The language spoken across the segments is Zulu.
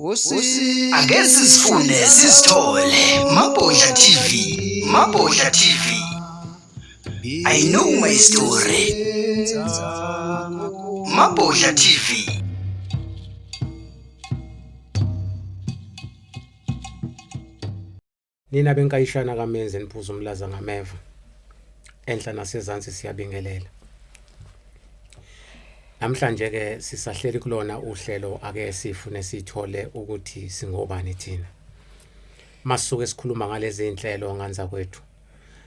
Ake sizifune sizithole Mabhodla TV, Mabhodla TV. I know my story. Mabhodla TV. Nina benkayishana kaMenzi eniphuza umlaza ngameva enhla nasezansi siyabingelela. Namhlanje ke sisahleli kulona uhlelo ake sifune sithole ukuthi singobani thina. Masuke sikhuluma ngalezi inhlelo nganza kwethu.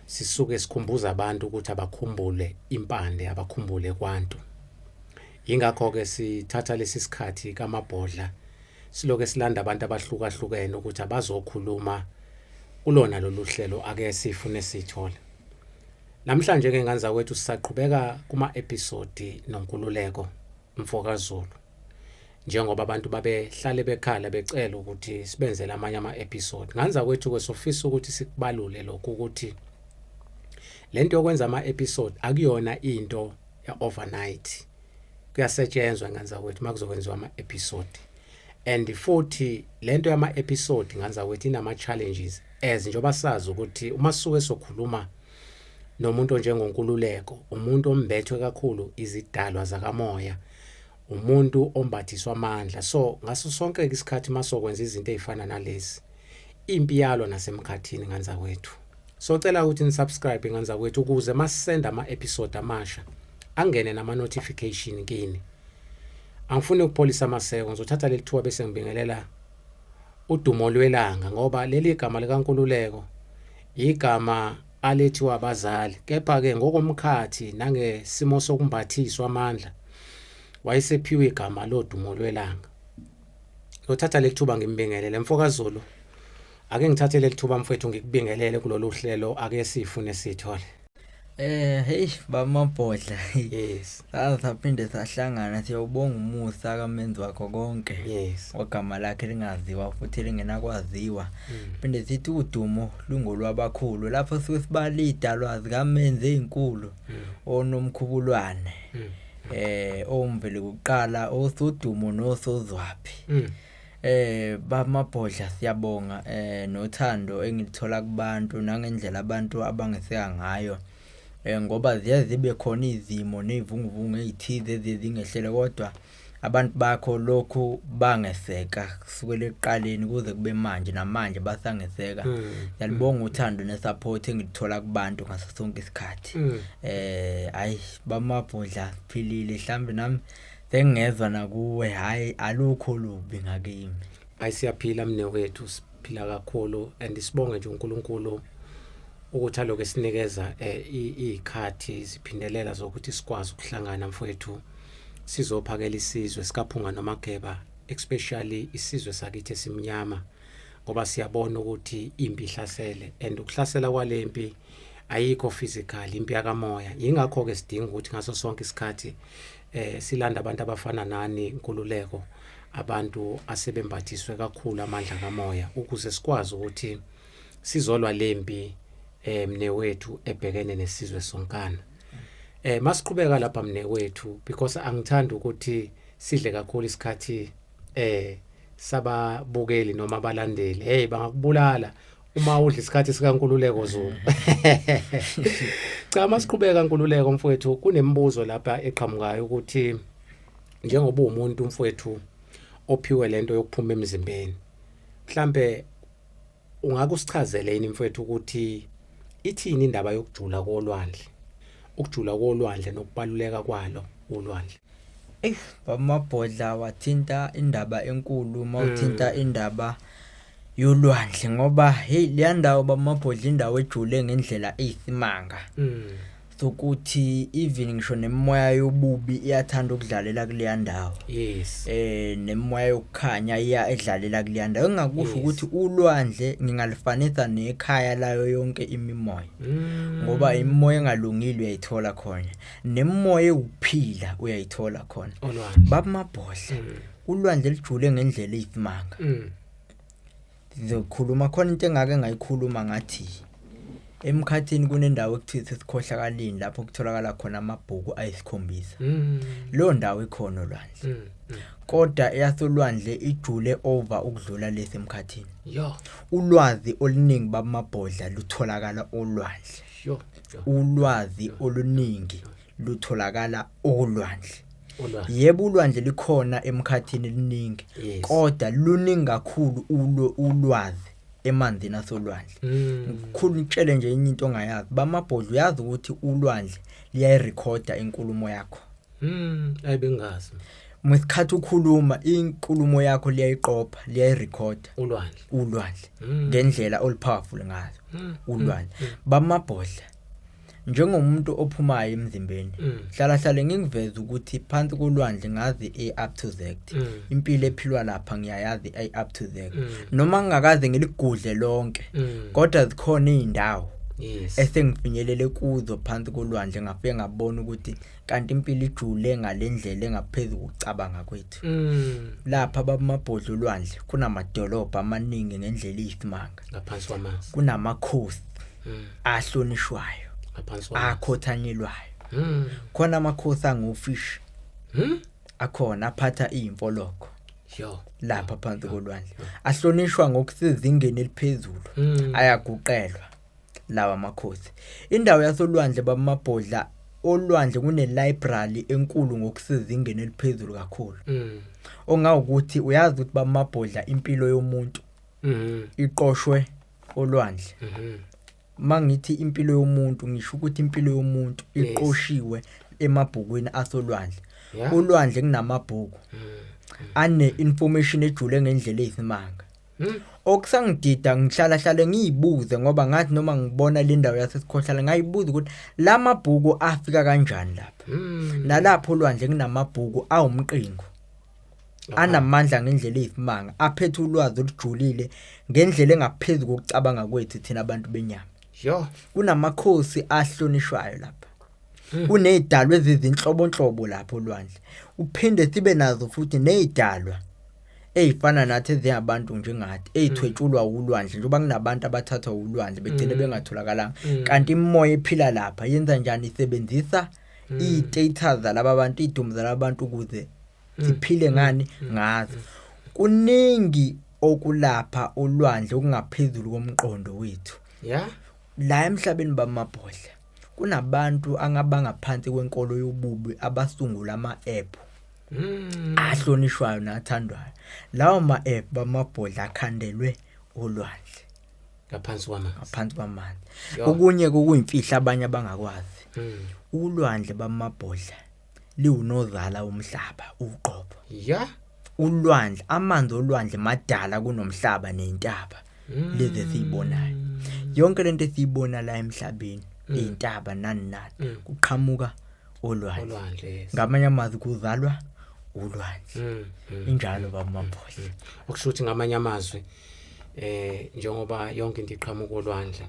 Sisuke sikhumbuza abantu ukuthi abakhumbule impande, abakhumbule kwantu. Yingakho ke sithatha lesi sikhathi kaMabhodla siloke silanda abantu abahlukahlukene ukuthi abazokhuluma kulona lolu hlelo ake sifune sithole. Namhlanje ke ngane zakwethu sisaqhubeka kuma episode noNkululeko mfokaZulu. Njengoba abantu babehlale bekhala becela ukuthi sibenzele amanye ama episode. Ngane zakwethu ke sofisa ukuthi sikubalule lokhu ukuthi lento yokwenza ama episode akuyona into ya overnight. Kuyasetshenzwa ngane zakwethu makuzokwenziwa ama episode. And futhi lento yama episode ngane zakwethu inama challenges as njengoba sazi ukuthi uma sisuke sokhuluma nomuntu onjengoNkululeko, umuntu ombethwe kakhulu izidalwa zakamoya, umuntu ombathiswa amandla. So ngaso sonke isikhathi masokwenza izinto ezifana nalezi, impi yalwa nasemkhathini ngane zakwethu. Socela ukuthi ni subscribe ngane zakwethu ukuze masisenda ama episode amasha angene nama notification kini. Angifuni ukupholisa amaseko, ngizothatha leli thuba bese ngibingelela udumo lwelanga ngoba leli gama likaNkululeko igama alethiwa abazali kepha ke ngokomkhathi nangesimo sokumbathiswa amandla wayesephiwe igama lodumo lwelanga. Ngizothatha leli thuba ngimbingelele mfokaZulu. Ake ngithathe leli thuba mfowethu ngikubingelele kulolu hlelo ake sifune sithole. Hey bamabhodla. Yes. Saze saphinde sahlangana siyawubonga umusa kaMenzi wakho konke. Yes. Ogama lakhe lingaziwa futhi lingenakwaziwa. Phinde sithi udumo lungolwabakhulu lapho suke sibala idalwa zikaMenzi ezinkulu onomkhubulwane. Owumveli kuqala osodumo nosozwaphi. Bamabhodla siyabonga nothando engilithola kubantu nangendlela abantu abangeseka ngayo ngoba ziye zibe khona izimo ney'vunguvungu ey'thize eziye zingehlele kodwa abantu bakho lokhu bangeseka kusukela ekuqaleni kuze kube manje namanje basangeseka. Ngiyalibonga uthando ne-support engilithola kubantu ngaso sonke isikhathi. Hhayi bamabhodla siphilile hlambe nami Sengingezwa nakuwe hhayi alukho olubi ngakimi. Hayi siyaphila mnewethu siphila kakhulu and sibonge nje uNkulunkulu ukuthi aloke esinikeza eh, izikhathi ziphindelela zokuthi sikwazi ukuhlangana mfowethu sizophakela isizwe sikaPhunga noMageba especially isizwe sakithi esimnyama ngoba siyabona ukuthi impi ihlasele and ukuhlasela kwalempi ayikho physical impi yakamoya yingakho ke sidinga ukuthi ngaso sonke isikhathi eh silanda abantu abafana nani Nkululeko abantu asebembathiswe kakhulu amandla kamoya ukuze sikwazi ukuthi sizolwa lempi eh mnewethu ebhekene nesizwe sonkana eh masiqhubeka lapha mnewethu because angithandi ukuthi sidle kakhulu isikhathi eh sababukeli noma abalandeli hey bangakubulala uma udla isikhathi sikaNkululeko Zulu cha masiqhubeka Nkululeko mfowethu kunemibuzo lapha eqhamukayo ukuthi njengoba umuntu mfowethu ophiwe lento yokuphuma emzimbeni mhlambe ungake usichazele yini mfowethu ukuthi ithini indaba yokujula kolwandle ukujula kolwandle nokubaluleka kwalo ulwandle Eyi bamabhodla wathinta indaba enkulu mawuthinta indaba yolwandle ngoba hey leya ndawo bamabhodla indawo ejule ngendlela eyisimanga sokuthi even ngisho nemimoya yobubi iyathanda ukudlalela kuleya ndawo yes nemimoya yokukhanya iya edlalela kuleya ndawo engakusho ukuthi ulwandle ngingalifanisa nekhaya layo yonke imimoya ngoba imimoya engalungile uyayithola khona nemimoya ewukuphila uyayithola khona olwandle babamabhodla ulwandle lijule ngendlela eyisimanga ngizokhuluma khona into engake ngayikhuluma ngathi Emkhathini kunendawo ekuthiwa isesikhohlakaleni lapho kutholakala khona amabhuku ayisikhombisa. Leyo ndawo ikhona olwandle. Kodwa eyasolwandle ijule over ukudlula lesi emkhathini. Yo. Ulwazi oluningi babamabhodla lutholakala olwandle. Yo. Yo. Ulwazi oluningi lutholakala olwandle. Olwandle. Yebo, ulwandle likhona emkhathini liningi, kodwa luningi kakhulu ulwazi emanzini asolwandle. Ngikhulu ngitshele nje enye into ongayazi bamabhodla, uyazi ukuthi ulwandle liyayirekhoda inkulumo yakho. Ayibengazi. Ngesikhathi ukhuluma inkulumo yakho liyayiqopha, liyayirekhoda ulwandle. Ulwandle ngendlela olupowerful ngayo. Ulwandle bamabhodla, njengomuntu ophumayo emzimbeni, hlala hlale ngikuveza ukuthi phansi kolwandle ngazi a up to Z. Impilo ephilwa lapha ngiyayazi a up to Z. Noma ngingakaze ngiligudle lonke, kodwa zikhona izindawo esengifinyelele kuzo phansi kolwandle, ngafike ngabona ukuthi kanti impilo ijule ngalendlela engaphezulu kokucabanga kwethu. Lapha babamabhodla olwandle kunamadolobha amaningi ngendlela eyisimanga. Ngaphansi kwamanzi. Kunamakhosi ahlonishwayo, ngaphansi kwamanzi, akhothanyelwayo. Khona amakhosi angofish akhona aphatha izimfoloko Yo. lapha phansi kolwandle, ahlonishwa ngokusezingeni eliphezulu, ayaguqelwa lawa makhosi. Indawo yasolwandle babamabhodla, olwandle kune library enkulu ngokusezingeni eliphezulu kakhulu, ongawukuthi uyazi ukuthi bamabhodla impilo yomuntu iqoshwe olwandle. Mangithi impilo yomuntu, ngisho ukuthi impilo yomuntu iqoshiwe emabhukwini asolwandle. Ulwandle kunamabhuku ane information ejule ngendlela eyisimanga. Okusangidida ngihlala hlale ngiyibuze, ngoba ngathi noma ngibona le ndawo yasesikhohlala ngayibuza ukuthi lamabhuku afika kanjani lapha. Nalapho olwandle kunamabhuku awumqingo anamandla ngendlela eyisimanga, aphethe ulwazi olujulile ngendlela engaphezulu kokucabanga kwethu thina abantu benyama. Yo. Kunamakhosi ahlonishwayo lapha. Kunezidalwa ezizinhlobonhlobo lapho olwandle. Uphinde sibe nazo futhi nezidalwa ezifana nathi ezingabantu njengathi, ezithwetshulwa ulwandle, njengoba kunabantu abathathwa ulwandle begcine bengatholakalanga. Kanti imimoya ephila lapha yenza njani? Isebenzisa i-status zalaba bantu, idumo zalaba bantu ukuze siphile ngani ngazo. Kuningi okulapha olwandle okungaphezulu komqondo wethu. La emhlabeni bamabhodla kunabantu angabangaphansi kwenkolo yobubi abasungula ama-app ahlonishwayo nathandwayo. Lawo ma-app bamabhodla akhandelwe olwandle, ngaphansi kwamanzi. Ngaphansi kwamanzi. Okunye kokuyimfihla abanye abangakwazi, ulwandle bamabhodla liwunozala umhlaba uqobo. Ulwandle, amanzi olwandle madala kunomhlaba nentaba lezi esiyibonayo. Yonke lento esiyibona la emhlabeni, intaba nani nani, kuqhamuka olwandle. Olwandle, yes. Ngamanye amazwi kuzalwa ulwandle. Injalo bamabhodla. Okusho ukuthi ngamanye amazwi njengoba yonke into iqhamuka olwandle,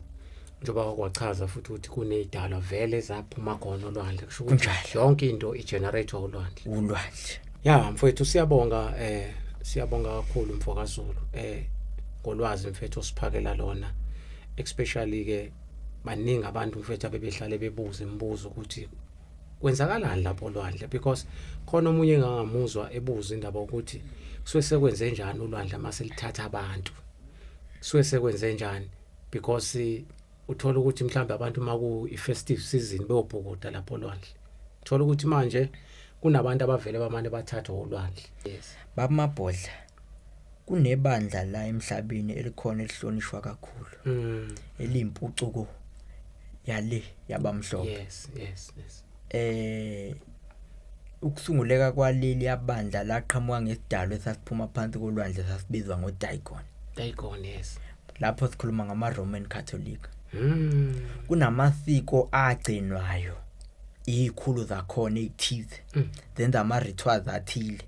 njengoba kwachaza futhi ukuthi kunezidalwa vele zaphuma khona olwandle, kusho ukuthi yonke into igenerate olwandle. Ulwandle. Ya mfowethu, siyabonga, siyabonga kakhulu mfokaZulu ngolwazi mfethu osiphakela lona, especially ke baningi abantu mfethu abebehlale bebuza imibuzo ukuthi kwenzakalani lapho olwandle, because khona omunye engangamuzwa ebuza indaba ukuthi kusuke sekwenze njani ulwandle mase lithatha abantu, kusuke sekwenze njani, because uthola ukuthi mhlawumbe abantu maku i-festive season beyobhukuda lapho olwandle, uthola ukuthi manje kunabantu abavele bamane bathathwa olwandle. Yes. Bamabhodla, kunebandla la emhlabeni elikhona elihlonishwa kakhulu, eliyimpucuko yale yabamhlophe. Yes. Ukusunguleka kwaleli yabandla laqhamuka ngesidalwa esasiphuma phansi kolwandle, sasibizwa ngoDagon. Dagon, yes. Lapho sikhuluma ngama Roman Catholic. Kunamasiko agcinwayo, izikhulu zakhona ezithize zenza ama rituals athile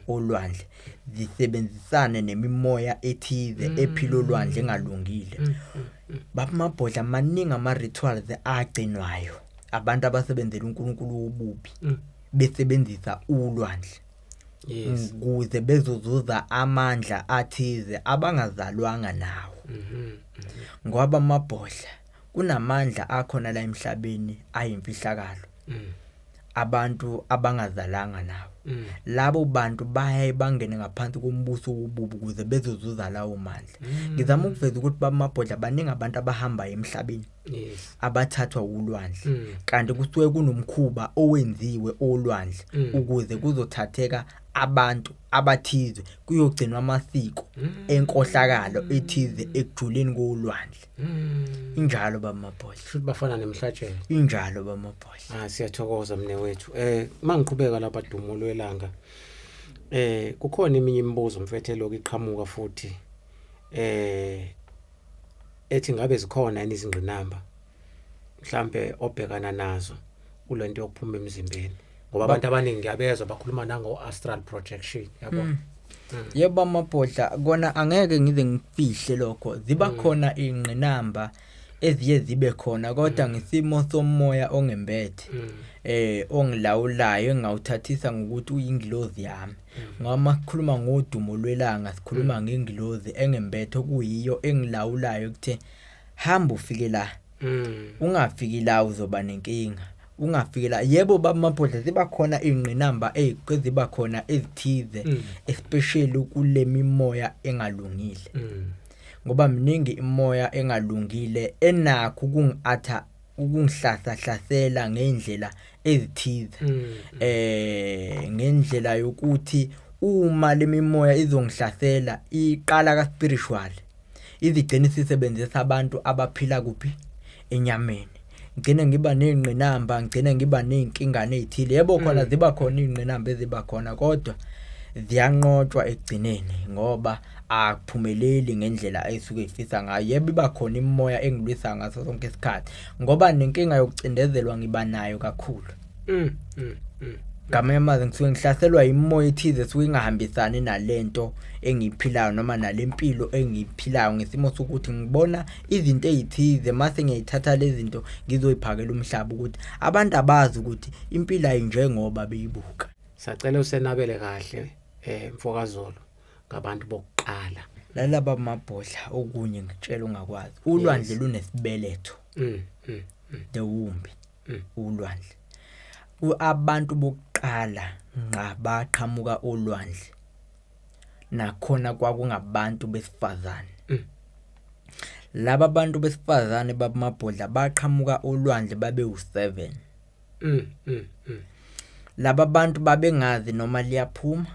olwandle, zisebenzisane nemimoya ethize ephila olwandle engalungile. Bamabhodla maningi ama rituals agcinwayo abantu abasebenzela uNkulunkulu wobubi besebenzisa ulwandle ukuze bezozuza amandla athize abangazalwanga nawo. Ngoba amabhodla Kunamandla akhona la emhlabeni ayimfihlakalo. Abantu abangazalanga nawo. Labo bantu bayaye bangene ngaphansi kombuso wobubi ukuze bezozuza lawo mandla. Ngizama ukuveza ukuthi bamabhodla baningi abantu abahamba emhlabeni. Abathathwa ulwandle. Kanti kusuke kunomkhuba owenziwe olwandle ukuze kuzothatheka abantu abathize, kuyogcinwa amasiko enkohlakalo ethize ekujuleni kolwandle. Injalo bamabhodla. Futhi bafana nemhlatshelo. Injalo bamabhodla. Ah, siyathokoza mne wethu. Mangiqhubeka lapha Dumo lwelanga. Kukhona eminye imibuzo mfethu elokhu iqhamuka futhi ethi ngabe zikhona yini izingqinamba mhlambe obhekana nazo kulento yokuphuma emzimbeni, ngoba abantu abaningi ngiyabezwa bakhuluma nango astral projection, yabo. Yebo amabhodla, kona angeke ngize ngifihle lokho, ziba khona ingqinamba eziye zibe khona, kodwa ngesimo somoya ongembethe ongilawulayo engawuthathisa ngokuthi uyingilozi yami, ngoba masikhuluma ngodumo lwelanga sikhuluma ngengilozi engembethe okuyiyo engilawulayo ukuthi hamba ufike la, ungafiki la uzoba nenkinga, ungafiki la. Yebo bamabhodla, ziba khona ingqinamba eziba khona ezithize, especially kule mimoya engalungile, ngoba miningi imoya engalungile enakho ukungiatha, ukungihlahla ngeindlela ezithize, ngendlela yokuthi uma lemimoya izongihlasela iqala ka spiritual, izigcina isisebenzisa abantu abaphila kuphi enyameni, ngigcine ngiba nezingqinamba, ngigcine ngiba nezinkingane ezithile. Yebo khona ziba khona izingqinamba eziba khona, kodwa ziyanqotshwa ekugcineni ngoba akuphumeleli ngendlela esuke ifisa ngayo. Yebo iba khona imimoya engilwisa ngaso sonke isikhathi, ngoba nenkinga yokucindezelwa ngiba nayo kakhulu. Ngamanye amazwi ngisuke ngihlaselwa imimoya ethize esuke ingahambisani nalento engiyiphilayo noma nalempilo engiyiphilayo, ngesimo sokuthi ngibona izinto ezithize mase ngiyayithatha lezi zinto ngizoyiphakela umhlaba ukuthi abantu abazi ukuthi impilo ayinjengoba beyibuka. Sacela usenabele kahle mfokaZulu ngabantu bokuqala. Lalaba mabhodla okunye ngitshela ungakwazi. Ulwandle lunesibeletho. The womb. Ulwandle. Abantu bokuqala ngqa baqhamuka olwandle. Nakhona kwakungabantu besifazane. Laba bantu besifazane babamabhodla baqhamuka olwandle babe u7. Laba bantu babengazi noma liyaphuma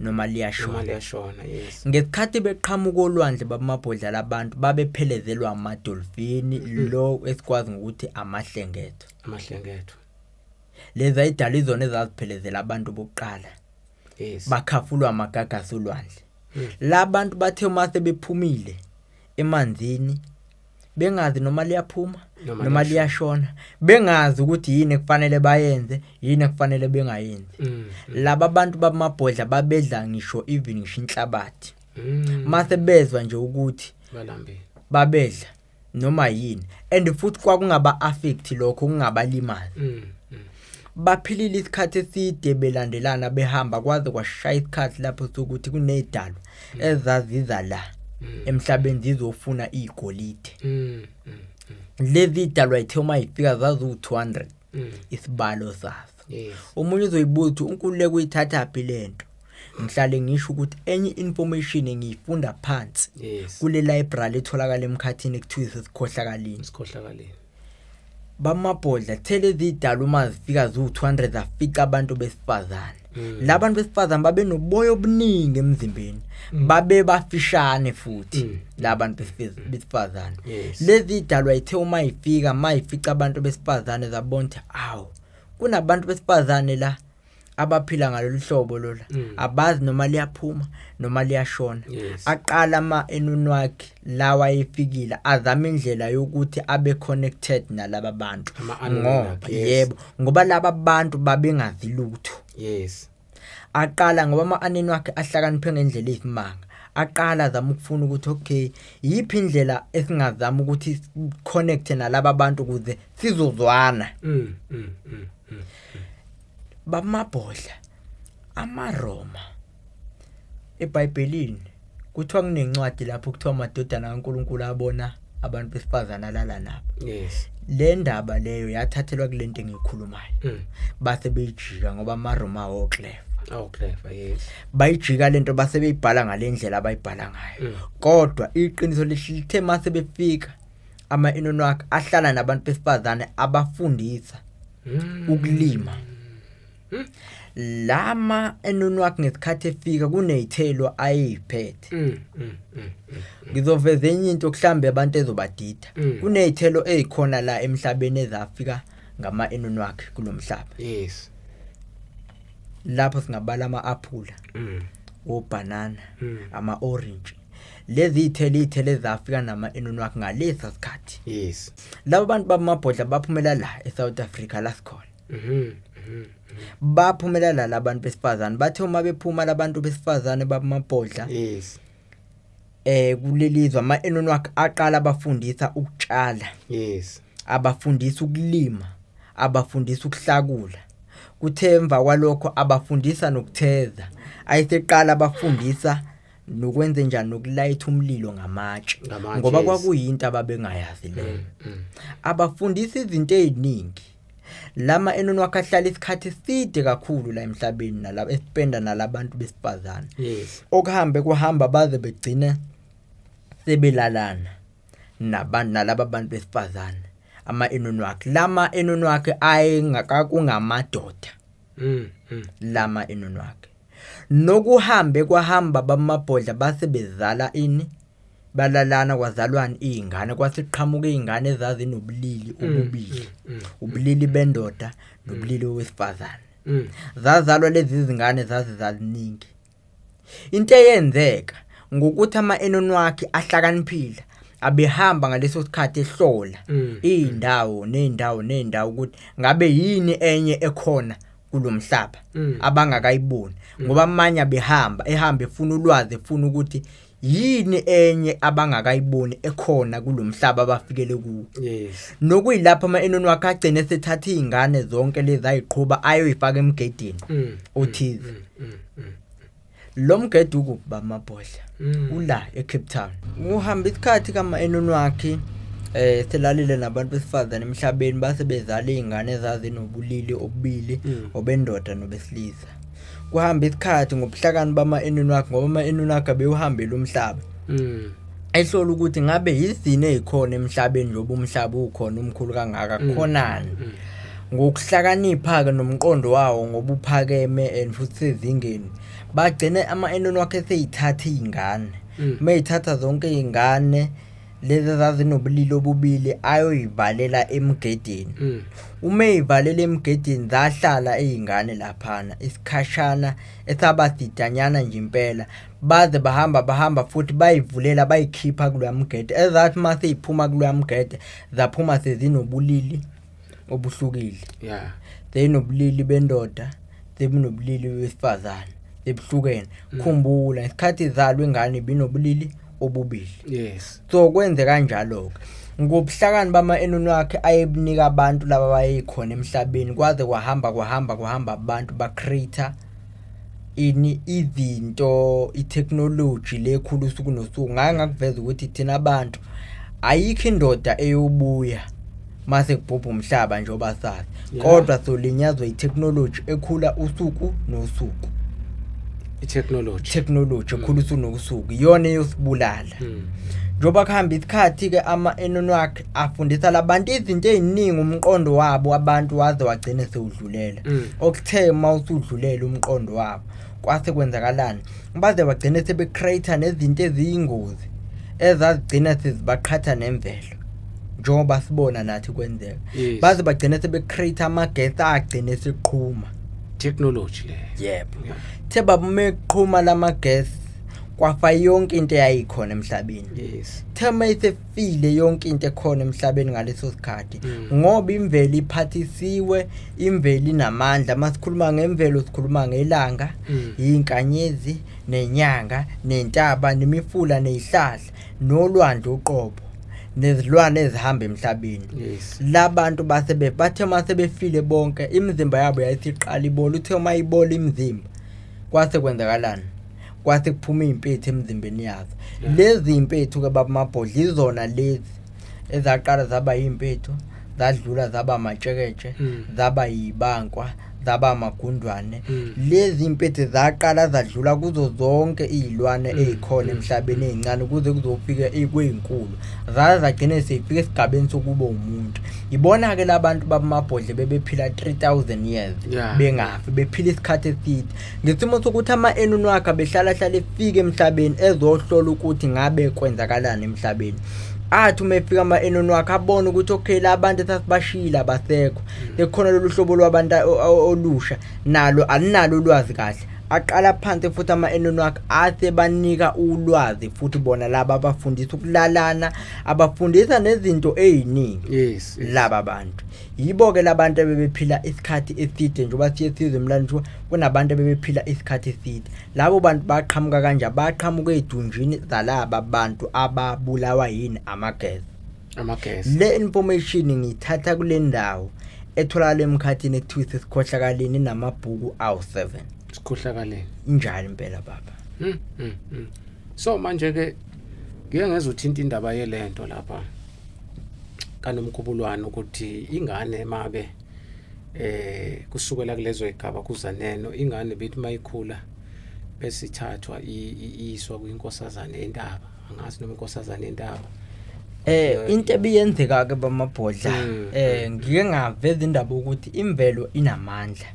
noma liyashona. Noma liyashona, yes. Ngesikhathi beqhamuka olwandle babamabhodla labantu babephelezelwa amadolfini, lo esikwazi ngokuthi amahlengetho. Amahlengetho. Lezi ayidala izona ezaziphelezela abantu bokuqala. Yes. Bakhafulwa amagagasi olwandle. Labantu bathe uma sebephumile emanzini bengazi noma liyaphuma noma liyashona, bengazi ukuthi yini ekufanele bayenze, yini ekufanele bengayenzi. Laba bantu bamabhodla babedla ngisho even ngisho inhlabathi. Mase bezwa nje ukuthi balambile, babedla noma yini, and futhi kwakungaba affect lokho, kungabalimazi. Baphilile isikhathi eside belandelana behamba, kwaze kwashaya isikhathi lapho sokuthi kunezidalwa ezaziza la emhlabeni zizofuna igolide. Lezi idalwa ithe uma ifika zazu 200 isibalo sazo. Omunye uzoyibuza ukuthi uNkululeko uyithatha phi lento. Ngihlale ngisho ukuthi enye information ngiyifunda phansi kule library etholakala emkhathini ekuthiwa isesikhohlakaleni. Isikhohlakaleni. Bamabhodla thele izidalwa uma zifika zu 200 zafica abantu besifazane. Labantu besifazane babe noboya obuningi emzimbeni, babe bafishane futhi labantu besifazane. Lezi idalwa ithe uma ifika mayifica abantu besifazane zabona ukuthi awu kunabantu besifazane la abaphila ngalolu hlobo lola, abazi noma liyaphuma noma liyashona. Aqala ama Anunnaki lawa ayefikile azama indlela yokuthi abe connected nalaba bantu, ngoba yebo ngoba laba bantu babengazi lutho. Aqala ngoba ama Anunnaki ahlakaniphe ngendlela eyisimanga, aqala azama ukufuna ukuthi okay yiphi indlela esingazama ukuthi connect nalaba bantu ukuze sizozwana. Bamabhodla amaRoma eBhayibhelini kuthiwa kunencwadi lapho kuthiwa amadodana kaNkuluNkulu abona abantu besifazana alala nabo. Yes. Le ndaba leyo yathathelwa kulento engiyikhulumayo. Base beyijika ngoba amaRoma awo-clever. Oh, clever, yes. Bayijika lento base beyibhala ngalendlela abayibhala ngayo. Kodwa iqiniso lithe mase befika ama-Anunnaki ahlala nabantu besifazane abafundisa ukulima. Lama Anunnaki ngesikhathi efika kunezithelo ayiphethe. Ngizoveza enye into mhlambe abantu ezobadida. Kunezithelo ezikhona la emhlabeni ezafika ngama Anunnaki kulomhlaba. Yes. Lapho singabala ama-aphula, obhanana, ama-orange. Lezi iy'thelo iy'thelo ezafika nama-Anunnaki ngalesa sikhathi. Yes. Laba bantu bamabhodla baphumela la eSouth Africa la sikhona. Mhm. Mhm. Baphumela la labantu besifazane, bathe uma bephuma labantu besifazane bamabhodla Yes. Kulelizwe ama-Anunnaki aqala abafundisa ukutshala. Yes. Abafundisa ukulima, abafundisa ukuhlakula. Kuthe emva kwalokho abafundisa nokutheza. Ayiseqala abafundisa nokwenze njani, nokulayitha umlilo ngamatshe, Ngamatshe, ngoba yes. kwakuyinto ababengayazi leyo. Abafundisa izinto eziningi. Lama Anunnaki ahlala isikhathi eside kakhulu la emhlabeni nalabo espenda nalabantu besifazane. Yes. Okuhambe kuhamba baze begcine sebelalana nabantu nalaba bantu besifazane ama Anunnaki. Lama Anunnaki ayengakakungamadoda. Lama Anunnaki. Nokuhambe kwahamba bamabhodla base bezala ini, balalana kwazalwana izingane, kwase kuqhamuka izingane ezazinobulili obubili, ubulili bendoda nobulili owesifazane. Zazalwa lezi izingane zaze zaziningi. Into eyenzeka ngokuthi ama Anunnaki ahlakaniphile abehamba ngaleso sikhathi ehlola izindawo nezindawo nezindawo ukuthi ngabe yini enye ekhona kulomhlaba abangakayiboni, ngoba amanye abehamba ehamba efuna ulwazi, efuna ukuthi yini enye abangakayiboni ekhona kulomhlaba abafikele kuwo. Yes. Nokuyilapho ama Anunnaki agcine esethatha izingane zonke lezi ayiqhuba ayoyifaka emgedeni othize. Lo mgede ukuphi bamabhodla? Ula eCape Town. Kuhamba isikhathi kama Anunnaki selalile nabantu besifazane emhlabeni, base bezala izingane ezazinobulili obubili, obendoda nobesilisa. Kuhamba isikhathi ngobuhlakani bama Anunnaki, ngoba ama Anunnaki abewuhambela umhlaba. Ehlola ukuthi ngabe yizini ezikhona emhlabeni njengoba umhlaba ukhona umkhulu kangaka, khonani. Ngokuhlakanipha ke nomqondo wawo ngoba uphakeme and futhi sezingeni, bagcine ama Anunnaki eseyithatha izingane. Mayithatha zonke izingane lezi ezazinobulili obubili ayoyivalela emgedeni. Uma eyivalela emgedeni zahlala izingane laphana isikhashana esabasidanyana nje impela, baze bahamba futhi bayivulela bayikhipha kuloya mgede. Ezathi mase iphuma kuloya mgede zaphuma sezinobulili obuhlukile. Yeah. Zinobulili bendoda, zinobulili besifazane, sebuhlukene. Khumbula ngesikhathi izalwa ingane ibinobulili obubili. Yes. So kwenze kanjalo ke ngobuhlakani bama Anunnaki ayebunika abantu laba abayikhona emhlabeni, kwaze kwahamba abantu ba creator ini izinto, itechnology lekhulu usuku nosuku. Ngake ngakuveza ukuthi thina abantu ayikho indoda eyobuya mase kubhubha umhlaba njengoba sazi, kodwa solinyazwa itechnology ekhula usuku nosuku. I-technology. Technology ekhula usuku nosuku iyona eyosibulala. Njengoba kuhamba isikhathi ke ama Anunnaki afundisa labantu izinto eziningi, umqondo wabo abantu waze wagcina sewudlulela. Okuthe mawusudlulela umqondo wabo kwase kwenzakalani, baze bagcine sebe creator nezinto eziyingozi ezazigcina sezibaqhatha nemvelo njengoba sibona nathi kwenzeka. Yes. Baze bagcine sebe create amagesi agcine seqhuma. Technology le. Yebo. Yeah. The baba meqhuma lamagesi kwafa yonke into eyayikhona emhlabeni. Yes. Thema isefile yonke into ekhona emhlabeni ngaleso sikhathi, ngoba imvelo iphathisiwe, imvelo inamandla. Masikhuluma ngemvelo sikhuluma ngelanga, izinkanyezi nenyanga nentaba nemifula nezihlahla nolwandle uqobo nezilwane ezihamba emhlabeni. Yes. Labantu base bathe mase befile bonke imizimba yabo yayisiqala ibola. Uthe uma ibola imizimba kwase kwenzakalani, kwase kuphuma izimpethu emzimbeni yazo. Yeah. Lezi impethu ke babamabhodla izona lezi Ezaqala zaba yimpethu, zadlula zaba amatsheketshe, zaba yibankwa, zaba amagundwane. Lezi impethu zaqala zadlula kuzo zonke izilwane ezikhona emhlabeni ezincane kuze kuzofika kwezinkulu. Zaze zagcina seyifika esigabeni sokuba umuntu. Ibona ke labantu babamabhodle bebephila 3000 years bengafi, bephila isikhathi eside. Ngesimo sokuthi ama-Anunnaki behlala hlala efika emhlabeni ezohlola ukuthi ngabe kwenzakalani emhlabeni. Athi uma efika ama-Anunnaki abone ukuthi okay la bantu esasibashiyile abasekho, sekukhona lolu hlobo lwabantu olusha nalo alinalo ulwazi kahle. Aqala phansi futhi ama-Anunnaki asebanika ulwazi futhi bona laba abafundisa ukulalana, abafundisa nezinto eziningi. Laba bantu yibo ke labantu abebephila isikhathi eside, njengoba siye sizwe emlandweni kuthiwa kunabantu abebephila isikhathi eside. Labo bantu baqhamuka kanje, baqhamuka edunjini zalaba bantu ababulawa yini amagesi. Amagesi. Le information ngiyithatha kule ndawo etholakala emkhathini ekuthiwa isesikhohlakaleni, namabhuku awu7. Sikhohlakaleni. Injalo impela baba. So manje ke ngike ngezwe uthinta indaba yelento lapha kaNomkhubulwane ukuthi ingane mabe kusukela kulezo igaba kuzaneno ingane bethi mayikhula bese ithathwa iyiswa kwinkosazane yentaba, angazi noma inkosazane yentaba. Into ebiyenzeka ke bamabhodla, ngike ngaveza indaba ukuthi imvelo inamandla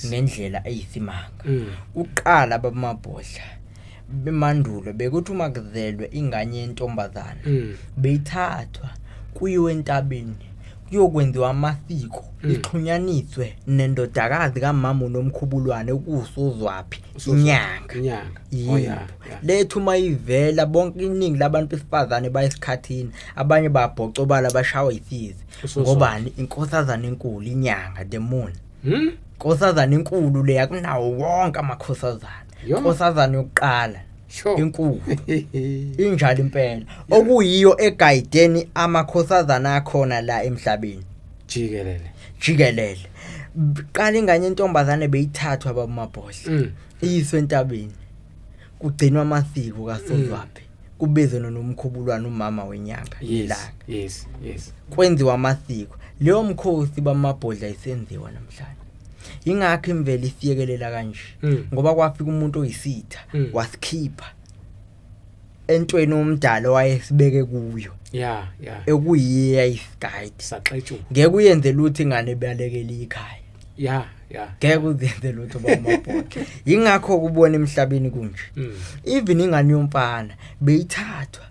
ngendlela eyisimanga. Uqala bamabhodla bemandulo bekuthi uma kuzelwe ingane yentombazana beyithathwa kuyiwe entabeni kuyokwenziwa amasiko, ixhunyaniswe nendodakazi kamama uNomkhubulwane kusozwaphi inyanga. Inyanga. Yebo. Oh, yeah, yeah. Lethu uma ivela bonke iningi labantu besifazane bayesikhathini, abanye babhocobala bashawa isizi. Usozwaphi. Ngobani? Inkosazana enkulu inyanga, the moon. Inkosazana enkulu le akunawo wonke amakhosazana. Inkosazana yokuqala enkulu. Injalo impela. Okuyiyo egayideni amakhosazana akhona la emhlabeni. Jikelele. Jikelele. Qala ingane yentombazane beyithathwa babamabhodla. Iyiswe entabeni. Kugcinwa amasiko kaSozwaphi. Kubizwe noNomkhubulwane umama wenyanga ilanga. Yes, yes. Kwenziwa amasiko. Leyo mkhosi bamabhodla isenziwa namhlanje. Ingakho imvelo isiyekelela kanje. Ngoba kwafika umuntu oyisitha wasikhipha entweni umdala wayesibeke kuyo. Yeah, yeah. Ekuyiya isigide. Saxetshuka. Ngeke uyenze lutho ingane ebalekele ikhaya. Yeah, yeah. Ngeke uzenze lutho bamabhodla. Ingakho kubona emhlabeni kunje. Even ingane yomfana beyithathwa.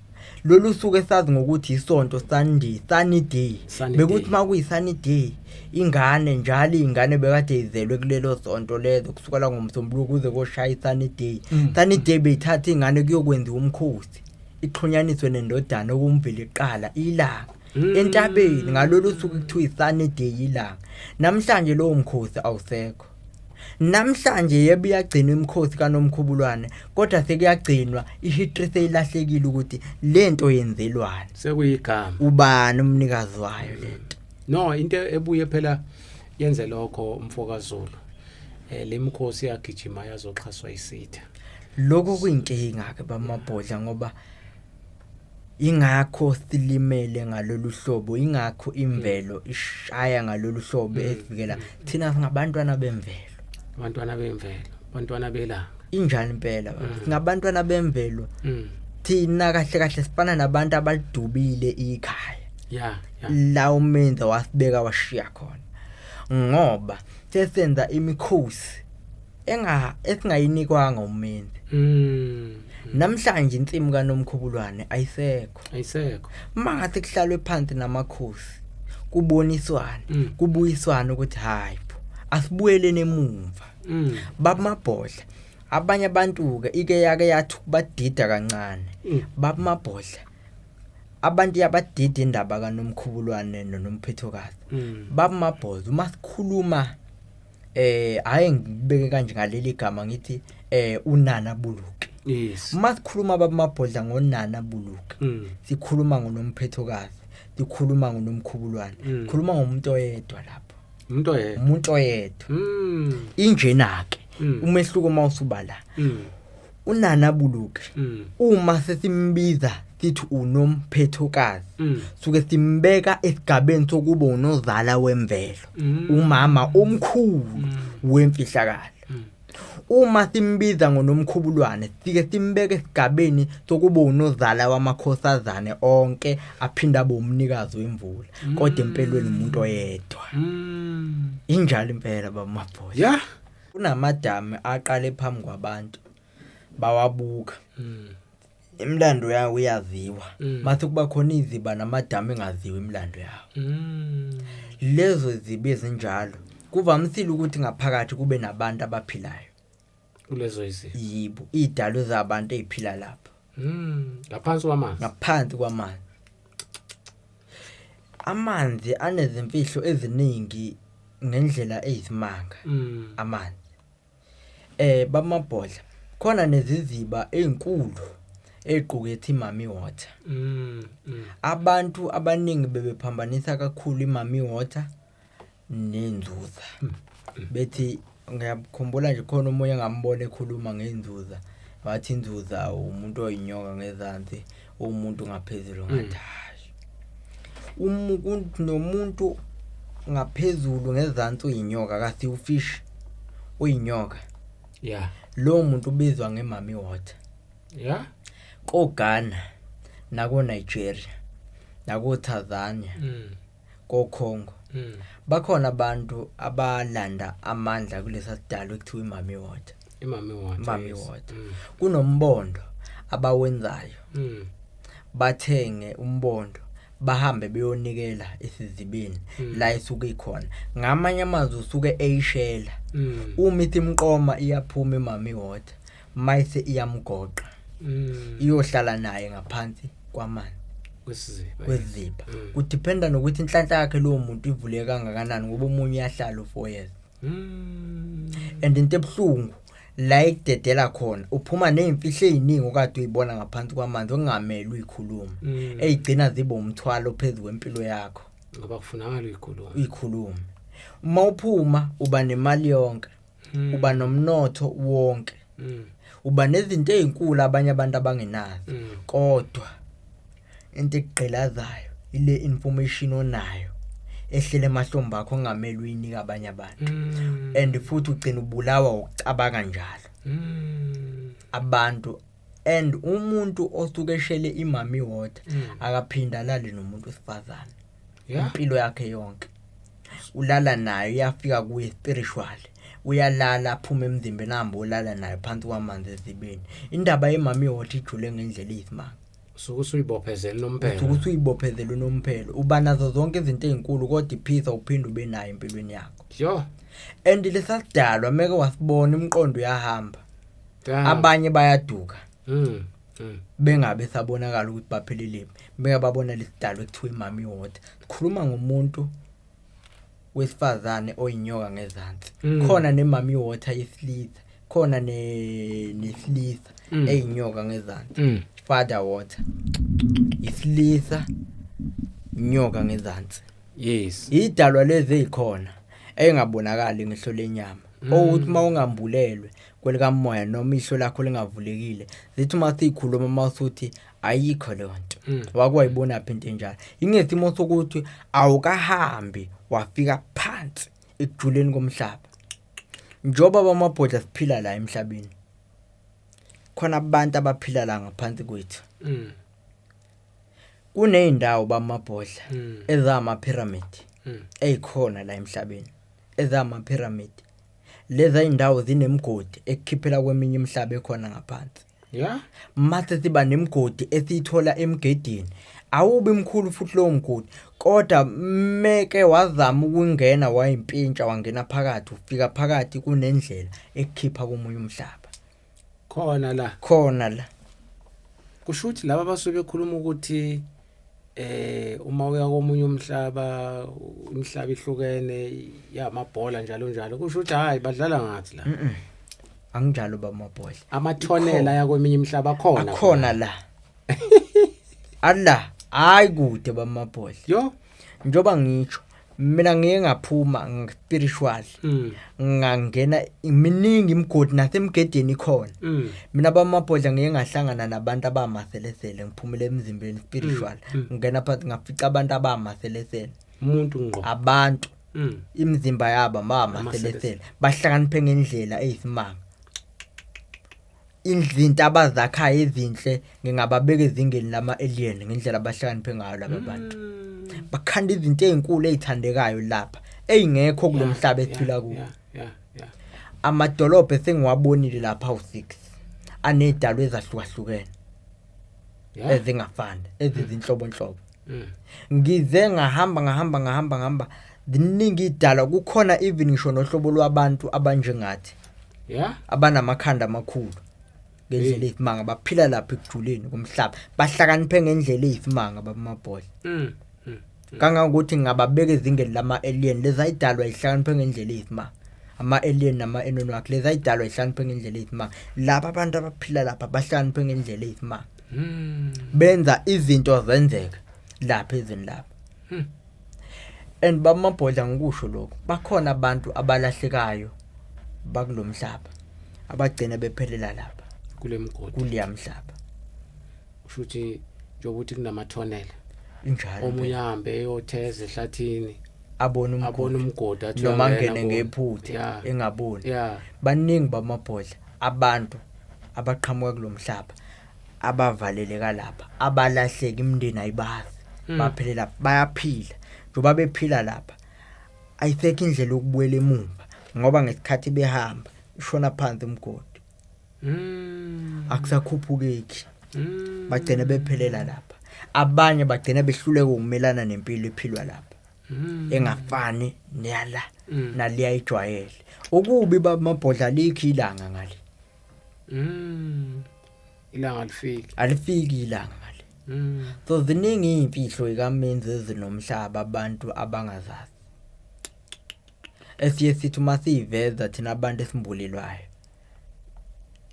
Lolu suku esazi ngokuthi isonto Sunday, Sunny Day. Sunny Bekuthi Day. makuyi Sunny Day ingane njalo ingane bekade izelwe kulelo sonto lezo kusukela ngomsombuluko kuze koshaya iSunny Day. Sunny Day beyithatha ingane kuyokwenziwa umkhosi. Ixhunyaniswe nendodana okumvela iqala ilanga. Entabeni ngalolu suku kuthiwa iSunny Day ilanga. Namhlanje lowo mkhosi awusekho. Namhlanje yebo iyagcinwa imikhosi kaNomkhubulwane, kodwa sekuyagcinwa ihistory seyilahlekile ukuthi lento yenzelwani. Sekuyigama. Ubani umnikazi wayo lento? No, into ebuye phela yenze lokho umfoka Zulu. Lemikhosi yagijima yazoxhaswa isitha. Lokho kuyinkinga ke bamabhodla ngoba ingakho silimele ngalolu hlobo, ingakho imvelo ishaya ngalolu hlobo evikela thina singabantwana bemvelo. Abantwana bemvelo, abantwana belanga. Injani impela baba? Singabantwana bemvelo. Thina kahle kahle sifana nabantu abalidubile ikhaya. Yeah, yeah. La umenza wasibeka washiya khona. Ngoba sesenza imikhosi esingayinikwanga umenzi. Namhlanje insimu kaNomkhubulwane ayisekho. Ayisekho. Mangathi kuhlalwe phansi namakhosi kuboniswane, kubuyiswane ukuthi hayi bo, asibuyeleni emuva. Babamabhodla abanye abantu ke ike yake yathi badida kancane. Babamabhodla abantu yabadida indaba kaNomkhubulwane noNomphethokazi. Babamabhodla uma sikhuluma hayi ngibeke kanje ngaleli gama ngithi uNana Buluki. Uma sikhuluma babamabhodla ngoNana Buluki, sikhuluma ngoNomphethokazi, sikhuluma ngoNomkhubulwane, sikhuluma ngomuntu oyedwa lapho. Umuntu oyedwa. Umuntu oyedwa. Injena ke umehluko mawusubala. Unana Buluke uma sesimbiza sithi unomphethokazi suke simbeka esigabeni sokuba unozala wemvelo, umama omkhulu wemfihlakalo. Uma simbiza ngonomkhubulwane sike simbeke esigabeni sokuba unozala wamakhosazane onke, aphinda abe umnikazi wemvula, kodwa empelweni umuntu oyedwa. Injalo impela baba Mabhoza. Kunamadami aqale phambi kwabantu bawabuka. Imilando yawo iyaziwa. Mase kuba khona iziba namadamu engaziwa imilando yawo. Lezo zibi ezinjalo kuvamisile ukuthi ngaphakathi kube nabantu abaphilayo. Kulezo iziba. Yibo, idalo zabantu eziphila lapho. Ngaphansi kwamanzi. Ngaphansi kwamanzi. Amanzi anezimfihlo eziningi ngendlela eyisimanga. Amanzi. Bamabhodla khona neziziba ezinkulu eziqukethe imami water. Abantu abaningi bebephambanisa kakhulu imami water nenzuza. Bethi ngiyakhumbula nje khona omunye engambona ekhuluma ngenzuza, wathi inzuza umuntu oyinyoka ngezansi, umuntu ngaphezulu. Ngathi hayi, nomuntu ngaphezulu ngezansi uyinyoka, kasi ufish uyinyoka. Lo muntu ubizwa ngemami water. Ko Ghana nako Nigeria nako Tanzania, ko Congo, bakhona abantu abalanda amandla kulesa sidalo ekuthiwa imami water. Imami water. Imami water. Kunombondo abawenzayo. Bathenge umbondo bahambe beyonikela esizibeni la isuke ikhona. Ngamanye amazwi usuke eyishela. Uma ithi imqoma iyaphuma imami water, mayise iyamgoqa. Iyohlala naye ngaphansi kwamanzi. Kwesiziba. Kweziba. Kudependa nokuthi inhlanhla yakhe lowo muntu ivuleke kangakanani, ngoba omunye uyahlala u4 years. And into ebuhlungu la ekudedela khona uphuma nezimfihlo eziningi okade uyibona ngaphansi kwamanzi okungamele uyikhulume, ezigcina zibe umthwalo phezulu kwempilo yakho. Ngoba kufunakala uyikhulume. Uyikhulume. Uma uphuma uba nemali yonke, uba nomnotho wonke, uba nezinto ezinkulu abanye abantu abangenazo, kodwa into ekugqilazayo ile information onayo ehlele emahlombe akho ongamele uyinike abanye abantu. And futhi ugcina ubulawa ukucabanga njalo. Abantu and umuntu osuke eshele imami water akaphinda alale nomuntu wesifazane. Impilo yakhe yonke ulala nayo, uyafika kuye spiritual, uyalala aphuma emzimbeni ahambe olala nayo phansi kwamanzi ezibeni. Indaba yemami water ijule ngendlela eyisimanga. Usuke usuyibophezela nomphelo. Usuke usuyibophezela unomphelo, uba nazo zonke izinto ezinkulu kodwa iphisa uphinde ube nayo empilweni yakho. And lesasidalwa meke wasibona umqondo uyahamba. Abanye bayaduka. Bengabe sabonakala ukuthi baphelele, beke babona lesidalwa ekuthiwa imami water. Sikhuluma ngomuntu wesifazane oyinyoka ngezansi. Khona nemami water yesilisa, khona nesilisa eyinyoka ngezansi. Father water isilisa, inyoka ngezansi. Idalwa lezi ezikhona engabonakali ngehlo lenyama, ukuthi mawungambulelwe kwelikamoya noma ihlo lakho lingavulekile, zithi uma sikhuluma mawusuthi ayikho leyo nto. Wakwayibona phi into enjalo? Ingesimo sokuthi awukahambi wafika phansi ekujuleni komhlaba. Njoba bamabhodla siphila la emhlabeni, khona abantu abaphila la ngaphansi kwethu. Kuneyindawo bamabhodla ezama pyramid ezikhona la emhlabeni, ezama pyramid. Leza indawo zinemigodi ekukhiphela kweminye imihlaba ekhona ngaphansi. Mase siba nemigodi esiyithola emgedeni, awubi mkhulu futhi lowo mgodi, kodwa meke wazama ukungena wayimpintsha wangena phakathi, ufika phakathi kunendlela ekukhipha komunye umhlaba. Khona la. Khona la. Kusho ukuthi laba basuke bekhuluma ukuthi uma uya komunye umhlaba, imihlaba ihlukene yamabhola njalo njalo, kusho ukuthi hayi badlala ngathi la. Anginjalo bamabhola. Amathonela aya kweminye imihlaba akhona. Akhona la. Ala, hayi kude bamabhola. Njoba ngisho Mina ngiye ngaphuma spiritual, ngangena iminingi imigodi nasemgedeni ikhona. Mina bamabhodla ngiye ngahlangana nabantu abamaselesele, ngiphumele emzimbeni spiritual, ngena phansi ngafica abantu abamaselesele. Umuntu ngqo. Abantu imizimba yabo amaselesele, bahlakaniphe ngendlela eyisimanga. Izinto abazakhayo ezinhle ngingababeka ezingeni lama-alien ngendlela abahlakaniphe ngayo laba bantu. Bakhanda izinto ey'nkulu ey'thandekayo lapha ey'ngekho kulo mhlaba esiphila kuwo. Amadolobha esengiwabonile lapha awu-6 aney'dalwa ezahlukahlukene ezingafani, ezizinhlobonhlobo. Ngize ngahamba ngahamba ngahamba ngahamba, ziningi iy'dalwa. Kukhona even ngisho nohlobo lwabantu abanjengathi abanamakhanda amakhulu ngendlela eyisimanga, baphila lapha ekujuleni komhlaba, bahlakaniphe ngendlela eyisimanga babamabhodla. Kangangokuthi ngingababeka ezingeni lama-alien, lezayidalwa ihlakaniphe ngendlela eyisimanga. Ama-alien nama-Anunnaki, lezayidalwa ihlakaniphe ngendlela eyisimanga. Laba abantu abaphila lapha bahlakaniphe ngendlela eyisimanga. Benza izinto zenzeka lapha ezweni lapha. And bamabhodla ngikusho lokho, bakhona abantu abalahlekayo bakulomhlaba abagcina bephelela lapha kule mgodi, kuleya mhlaba. Kusho ukuthi njengoba uthi kunamathonela, injalo, omunye ahambe eyotheza ehlathini, abone abone umgodi, athi noma uyangena angene kuwona. ngephutha engaboni. Baningi bamabhodla abantu abaqhamuka kulomhlaba abavaleleka lapha, abalahleka, imindeni ayibazi, baphelela, bayaphila. Njengoba bephila lapha ayisekho indlela yokubuyela emuva, ngoba ngesikhathi behamba ishona phansi umgodi, akusakhuphukeki, bagcina bephelela lapha. Abanye bagcina behluleka ukumelana nempilo ephilwa lapha engafani neyala naliya ijwayele. Okubi bamabhodla, alikho ilanga ngale. Ilanga alifiki. Alifiki ilanga ngale. So ziningi iy'mfihlo zikamenzi ezinomhlaba abantu abangazazi, esiye sithi uma siyiveza thina abantu esimbulelwayo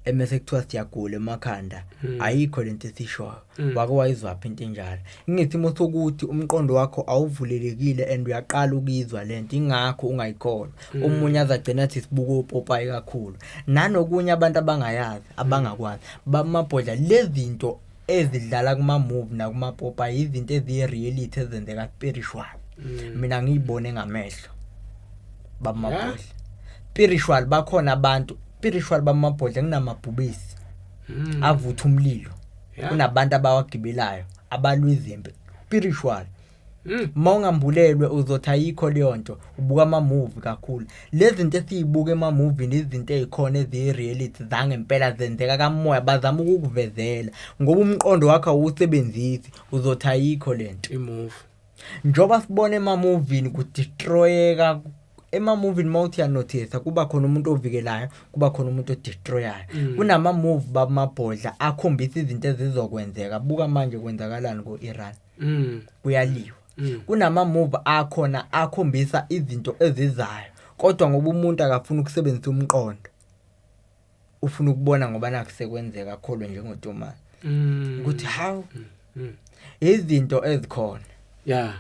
emese kuthiwa siyagula emakhanda. Ayikho lento esishoyo. Wake wayizwaphi into enjalo? Ingesimo sokuthi umqondo wakho awuvulelekile and uyaqala ukuyizwa lento, ingakho ungayikholwa. Omunye azagcina athi sibuka opopayi kakhulu nanokunye abantu abangayazi, abangakwazi. Bamabhodla, lezi zinto ezidlala kuma-movie nakumapopayi izinto eziyi-reality ezenzeka spiritual. Mina ngiyibone ngamehlo bamabhodla spiritual. Bakhona abantu spiritual bamabhodla, kunamabhubesi avutha umlilo, kunabantu abawagibelayo abalwa izimpi spiritual. Uma ungambulelwe uzothi ayikho leyo nto, ubuka ama-movie kakhulu. Lezi zinto esiyibuka ema-movie-ni izinto ey'khona eziyi-reality zangempela zenzeka kamoya, bazama ukukuvezela ngoba umqondo wakho awuwusebenzisi, uzothi ayikho lento. I-movie. Njengoba sibona ema-movie-ni kudestroyeka ema-movie-ni, uma uthi uyanothisa kuba khona umuntu ovikelayo, kuba khona umuntu odestroyayo. Kunama-movie bamabhodla akhombisa izinto ezizokwenzeka. Buka manje kwenzakalani ko-Iran, kuyaliwa. Kunama-movie akhona akhombisa izinto ezizayo, kodwa ngoba umuntu akafuni ukusebenzisa umqondo, ufuna ukubona ngoba nakhu sekwenzeka, akholwe njengoTomasi ukuthi hawu, izinto ezikhona. Ya,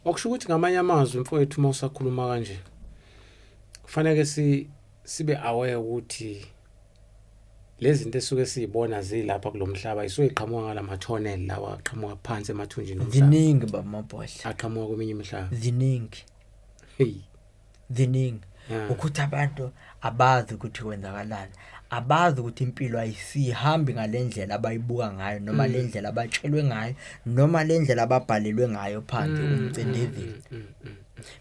okusho ukuthi ngamanye amazwi, mfowethu, uma usakhuluma kanje kufanele sibe aware ukuthi lezi zinto esuke siyibona zilapha kulomhlaba isuke iqhamuka ngalamathonel lawa aqhamuka phansi emathunjini omhlaba. Ziningi bamabhodla. Aqhamuka kweminye imihlaba. Ziningi. Hey. Ziningi. Ukuthi abantu abazi ukuthi kwenzakalani, abazi ukuthi impilo ayisihambi ngalendlela abayibuka ngayo, noma le ndlela abatshelwe ngayo, noma le ndlela ababhalelwe ngayo phansi umcindezeli.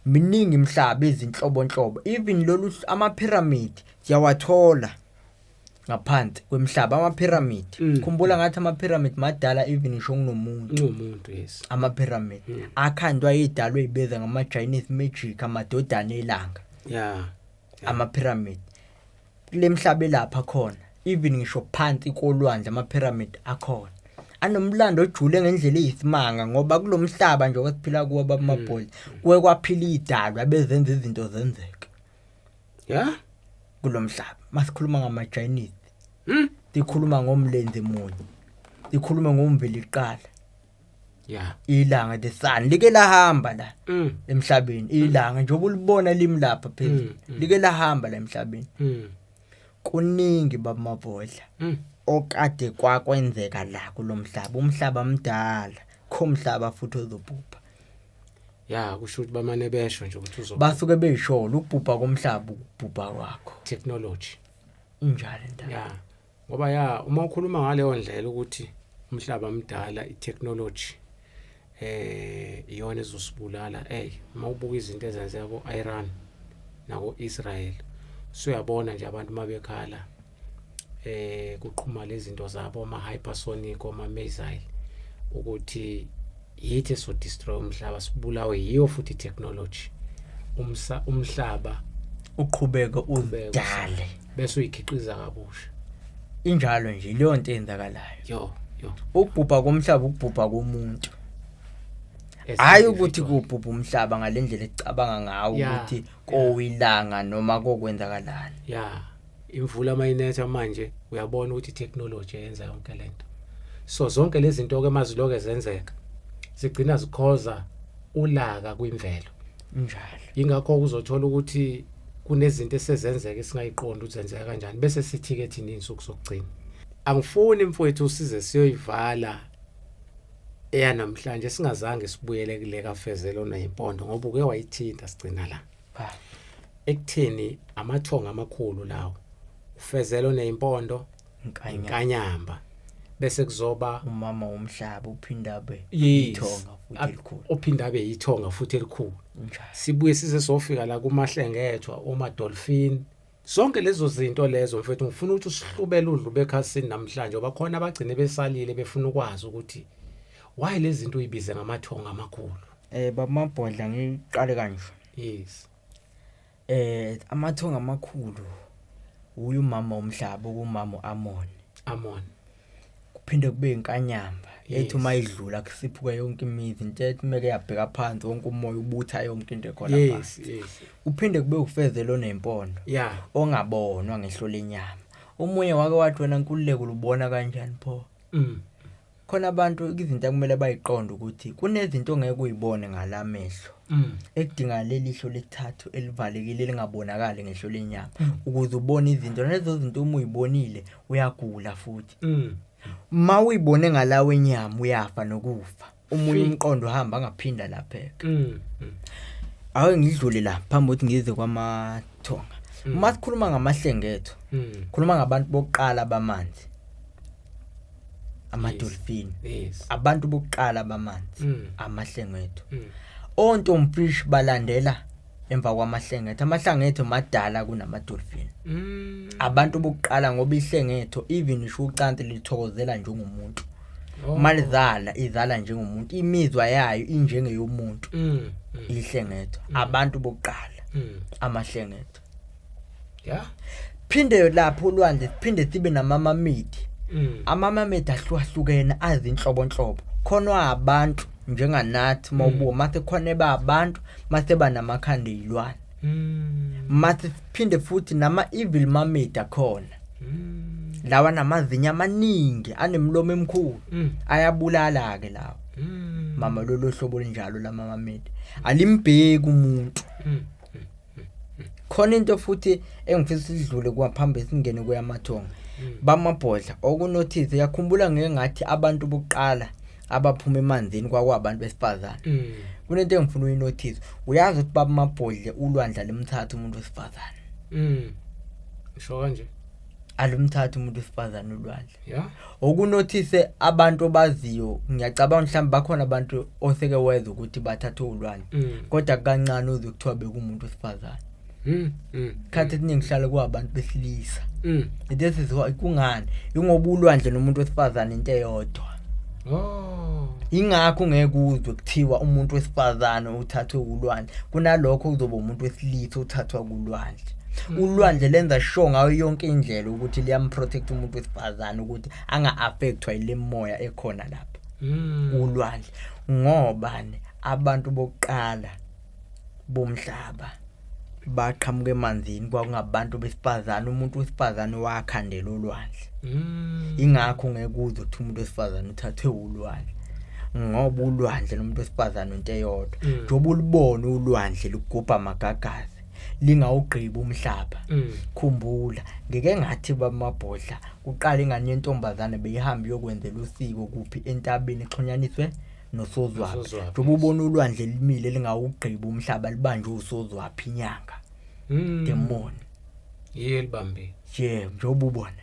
Miningi imihlaba izinhlobonhlobo, even lolu ama-pyramid siyawathola ngaphansi kwemihlaba, ama-pyramid. Khumbula ngathi ama-pyramid madala even ngisho kunomuntu. Unomuntu, yes. Ama-pyramid akhandwa idalwe ey'biza ngama-Chinese magic, amadodana elanga. Ama-pyramid kule mhlaba elapha khona, even ngisho phansi kolwandle ama-pyramid akhona anomlando ojule ngendlela eyisimanga, ngoba kulo mhlaba nje siphila kuwo bamabhodla kuke kwaphila idalwa bezenza izinto zenzeke kulo mhlaba. Masikhuluma ngama-Chinese, sikhuluma ngomlenze munye, sikhuluma ngomveli kuqala. Yeah. Ilanga, the sun, like lahamba la emhlabeni. Ilanga njengoba ulibona limi lapha phezulu, like lahamba la emhlabeni. Kuningi, babamabhodla, okade kwakwenzeka la kulomhlaba. Umhlaba mdala, khomhlaba futhi ozobhubha. Ya, kusho ukuthi bamane besho nje ukuthi uzo Basuke beyisholo, ukubhubha komhlaba ukubhubha kwakho. Technology. Injalo indaba. Ya, ngoba ya, uma ukhuluma ngaleyo ndlela ukuthi umhlaba mdala, i-technology iyona ezosibulala. Ey, uma ubuka izinto ezenzeka ko-Iran nako Israel, usuyabona nje abantu mabekhala kuqhuma lezi zinto zabo, ama hypersonic, ama missile, ukuthi yithi so destroy umhlaba, sibulawe yiyo futhi technology. Umsa umhlaba uqhubeke uqhubeke uzidale bese uyikhiqiza kabusha. Injalo nje leyo nto eyenzakalayo. Yo yo. Ukubhubha komhlaba ukubhubha komuntu. As Hayi ukuthi individual. kubhubha umhlaba ngalendlela ecabanga ngawo ukuthi kowilanga noma kokwenzakalani. Ya, imvula mayinetha manje, uyabona ukuthi i-technology eyenza yonke lento. So zonke lezi zinto ke maziloke zenzeka, zigcina zikhoza ulaka kwimvelo. Injalo. Ingakho uzothola ukuthi kunezinto esezenzeka esingayiqondi ukuthi zenzeka kanjani, bese sithi ke thina insuku zokugcina. Angifuni, mfowethu, size siyoyivala eyanamhlanje singazange sibuyele kule kaFezelo neyimpondo, ngoba uke wayithinta sigcina la ekutheni amathonga amakhulu lawo, uFezelo neyimpondo, Inkanya. Inkanyamba, bese kuzoba umama womhlaba uphinda abe ithonga futhi elikhulu. Ophinda abe yithonga futhi elikhulu. Injalo. Sibuye size sofika la kumahlengethwa, oma dolphin, zonke lezo zinto lezo. Mfethu, ngifuna ukuthi usihlubele udlube ekhasini namhlanje, ngoba khona abagcine besalile befuna ukwazi ukuthi why lezi zinto uyibize ngamathonga amakhulu. Babamabhodla, ngiqale kanje. Yes. Amathonga amakhulu uyu umama womhlaba, ukumama uAmon. Amon. Kuphinde kube inkanyamba ethi uma idlula kusiphuka yonke imizi, into ethi meke yabheka phansi wonke umoya ubutha yonke into ekhona phansi. Kuphinde kube ufezelo nempondo ongabonwa ngehlo lenyama. Omunye wake wathi, "Wena Nkululeko, ulubona kanjani pho?" Khona abantu izinto akumele bayiqonde ukuthi kunezinto ongeke uyibone ngalamehlo ekudinga leli hlo lesithathu elivalekile, elingabonakali ngehlo lenyama, ukuze ubone izinto. Lezo zinto uma uyibonile uyagula futhi. Ma uyibone ngalawo enyama uyafa nokufa, omunye umqondo uhamba angaphinda lapheka. Ake ngidlule la phambi kokuthi ngize kwamathonga. Uma sikhuluma ngamahlengetho, khuluma ngabantu bokuqala bamanzi, ama-dolphin. Abantu bokuqala bamanzi, amahlengetho. Ontomfish balandela emva kwamahlengetho. Amahlangetho madala kunama-dolphin. Abantu bokuqala, ngoba ihlengetho even isho ucansi lithokozela njengomuntu. Malizala izala njengomuntu, imizwa yayo injengeyomuntu. Ihlengetho abantu bokuqala, amahlengetho. Phinde lapho ulwandle siphinde sibe nama-mermaid. Ama-mermaid ahlukahlukene, azinhlobonhlobo. Khona abantu njenganathi mawubuka, mase khona eba abantu mase banamakhanda eyilwane. Mase siphinde futhi nama-evil mermaid akhona, lawa namazinyo amaningi, anemlomo emikhulu, ayabulala-ke lawo. Mama, lolo hlobo olunjalo lama-mermaid alimbheki umuntu. Khona into futhi engifisa sidlule kwaphambi singene kweyamathonga, bamabhodla, okunothise. Yakhumbula ngeke ngathi abantu bokuqala abaphuma emanzini kwakwabantu besifazane. Kunento engifuna uyinothise. Uyazi ukuthi, baba Mabhodle, ulwandle alimthatha umuntu wesifazane? Isho kanje. Alumthatha umuntu wesifazane ulwandle. Yeah. Okunothise abantu obaziyo, ngiyacabanga mhlawumbe bakhona abantu oseke wezwa ukuthi bathathwe ulwandle, kodwa kancane uzwe kuthiwa bekumuntu wesifazane. Khathi esiningi kuhlala kuwabantu besilisa. This is why, kungani? Ingoba ulwandle nomuntu wesifazane into eyodwa. Oh. Ingakho ungeke uzwe kuthiwa umuntu wesifazane uthathwe ulwandle. Kunalokho kuzoba umuntu wesilisa othathwa kulwandle. Ulwandle lenza sure ngayo yonke indlela ukuthi liyamprotect umuntu wesifazane ukuthi anga-affectwa yile moya ekhona lapha. Ulwandle, ngobani abantu bokuqala bomhlaba baqhamuka emanzini? Kwakungabantu besifazane. Umuntu wesifazane wakhandela ulwandle. Ingakho ngeke uzwe ukuthi umuntu wesifazane uthathwe ulwandle. Ngoba ulwandle nomuntu wesifazane into eyodwa. Njengoba ulibona ulwandle lugubha amagagasi lingawugqibi umhlaba. Khumbula ngike ngathi bamabhodla kuqala ingane yentombazane beyihamba iyokwenzela usiko kuphi entabeni ixhunyaniswe nosozwaphi. Nosozwaphi, Njengoba ubona ulwandle limile lingawugqibi umhlaba libanjwe usozwaphi inyanga. Demon. Yiyo elibambile. Yebo, njengoba ubona.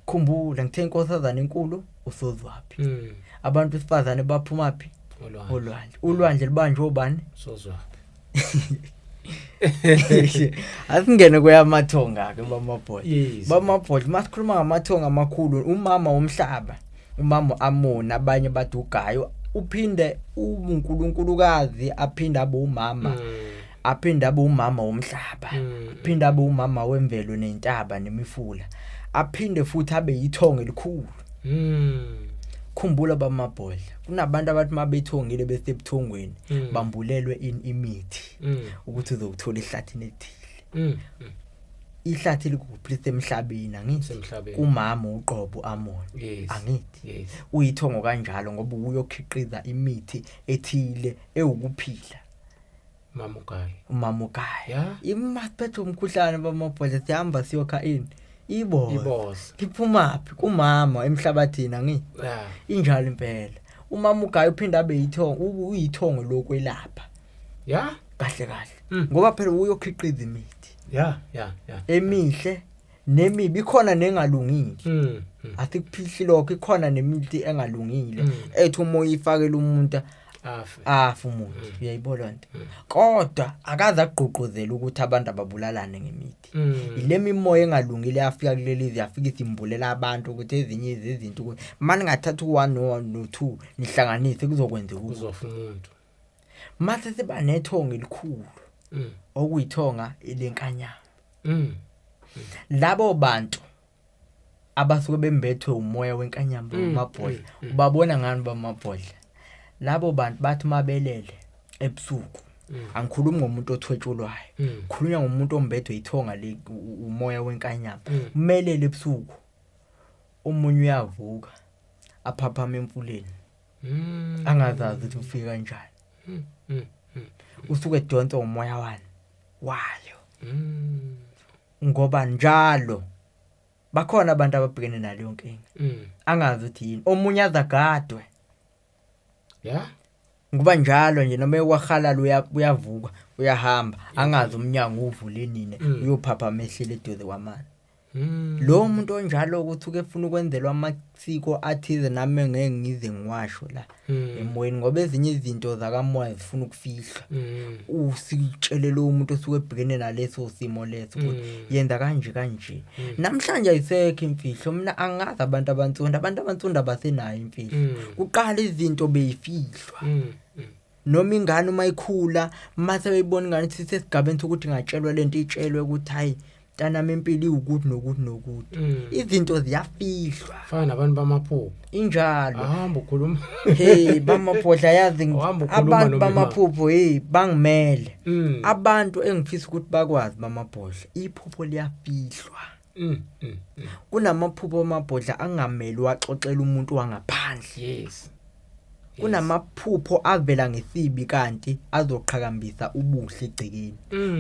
Khumbula ngithe inkosazana enkulu usozwaphi. Abantu besifazane baphuma phi? Olwandle. Olwandle. Ulwandle lubanjwe obani? Sozwaphi. Asingene kweyamathonga ke bamabhodla. Yes. Bamabhodla masikhuluma ngamathonga amakhulu umama womhlaba, umama Amon abanye bathi uGayo uphinde uNkulunkulukazi aphinde abe umama. Aphinde abe umama womhlaba. Aphinde abe umama wemvelo nentaba nemifula. Aphinde futhi abe yithongo elikhulu. Khumbula bamabhodla kunabantu abathi mabethongile besebuthongweni bambulelwe imithi ukuthi uzokuthola ihlathini elithile. Ihlathi likuphi lisemhlabeni angithi? Semhlabeni. Kumama uqobo Amon. Yes. Angithi? Yes. Uyithongo kanjalo ngoba uyokhiqiza imithi ethile ewukuphila. Mama uGayi. Umama uGayi. Yeah. Imasiphethe umkhuhlane bamabhodla sihamba siyokha ini? Iboza. Iboza. Liphumaphi kumama emhlabathini angithi? Yeah. Injalo impela. Umama uGayi uphinda abe yithongo, uyithongo lokwelapha. Yeah. Kahle kahle. Ngoba phela uyokhiqiza imithi. Yeah, yeah, yeah. Emihle nemibi ikhona nengalungile. Asikuphihli lokho ikhona nemithi engalungile ethi uma uyifakela umuntu Afe. afa umuntu uyayibona lento. Kodwa akaze agqugquzela ukuthi abantu ababulalane ngemithi. Ile mimoya engalungile yafika kuleli zwe yafika isimbulela abantu ukuthi ezinye izinto ukuthi manje ngathatha u1 no1 no2 nihlanganise kuzokwenzeka ukuthi Kuzofa umuntu. Mase siba nethonga elikhulu. Okuyithonga lenkanyamba. Labo bantu abasuke bembethwe umoya wenkanyamba bamabhodla ubabona ngani bamabhodla? Labo bantu bathi mabelele ebusuku. Angikhulumi ngomuntu othwetshulwayo. Khulunywa ngomuntu ombethwe ithonga le umoya wenkanyamba. Umelele ebusuku. Omunye uyavuka aphaphama emfuleni. Angazazi ukuthi ufika kanjani. Usuke edonsa umoya wani wayo. Ngoba njalo bakhona abantu ababhekene naleyo nkinga. Angazi ukuthi yini. Omunye azagadwe. Yeah. Ngoba njalo nje noma ekwahalala uyavuka uyahamba angazi umnyango uvule nini uyophaphama ehlele eduze kwamanzi. Lo muntu onjalo ukuthi uke ufuna ukwenzelwa amasiko athize nami ngeke ngize ngiwasho la emoyeni ngoba ezinye izinto zakamoya zifuna ukufihlwa. Usitshele lo muntu osuke ebhekene naleso simo leso ukuthi yenza kanje kanje. Namhlanje ayisekho imfihlo, mina angazi abantu abansundu, abantu abansundu abasenayo imfihlo. Kuqala izinto beyifihlwa. Noma ingane uma ikhula mase beyibona ingane ukuthi isesigabeni sokuthi ingatshelwa lento itshelwe ukuthi hayi mntanami impilo iwukuthi nokuthi nokuthi. Izinto ziyafihlwa. Fana nabantu bamaphupho. Injalo. Ahamba ukhuluma. Hey bamabhodla yazi Uhamba ukhuluma abantu noma imali. bamaphupho hey bangimele. Abantu engifisa ukuthi bakwazi bamabhodla iphupho liyafihlwa. Kunamaphupho amabhodla angameli waxoxela umuntu wangaphandle. Yes. Kunamaphupho avela ngesibi kanti azoqhakambisa ubuhle egcekeni.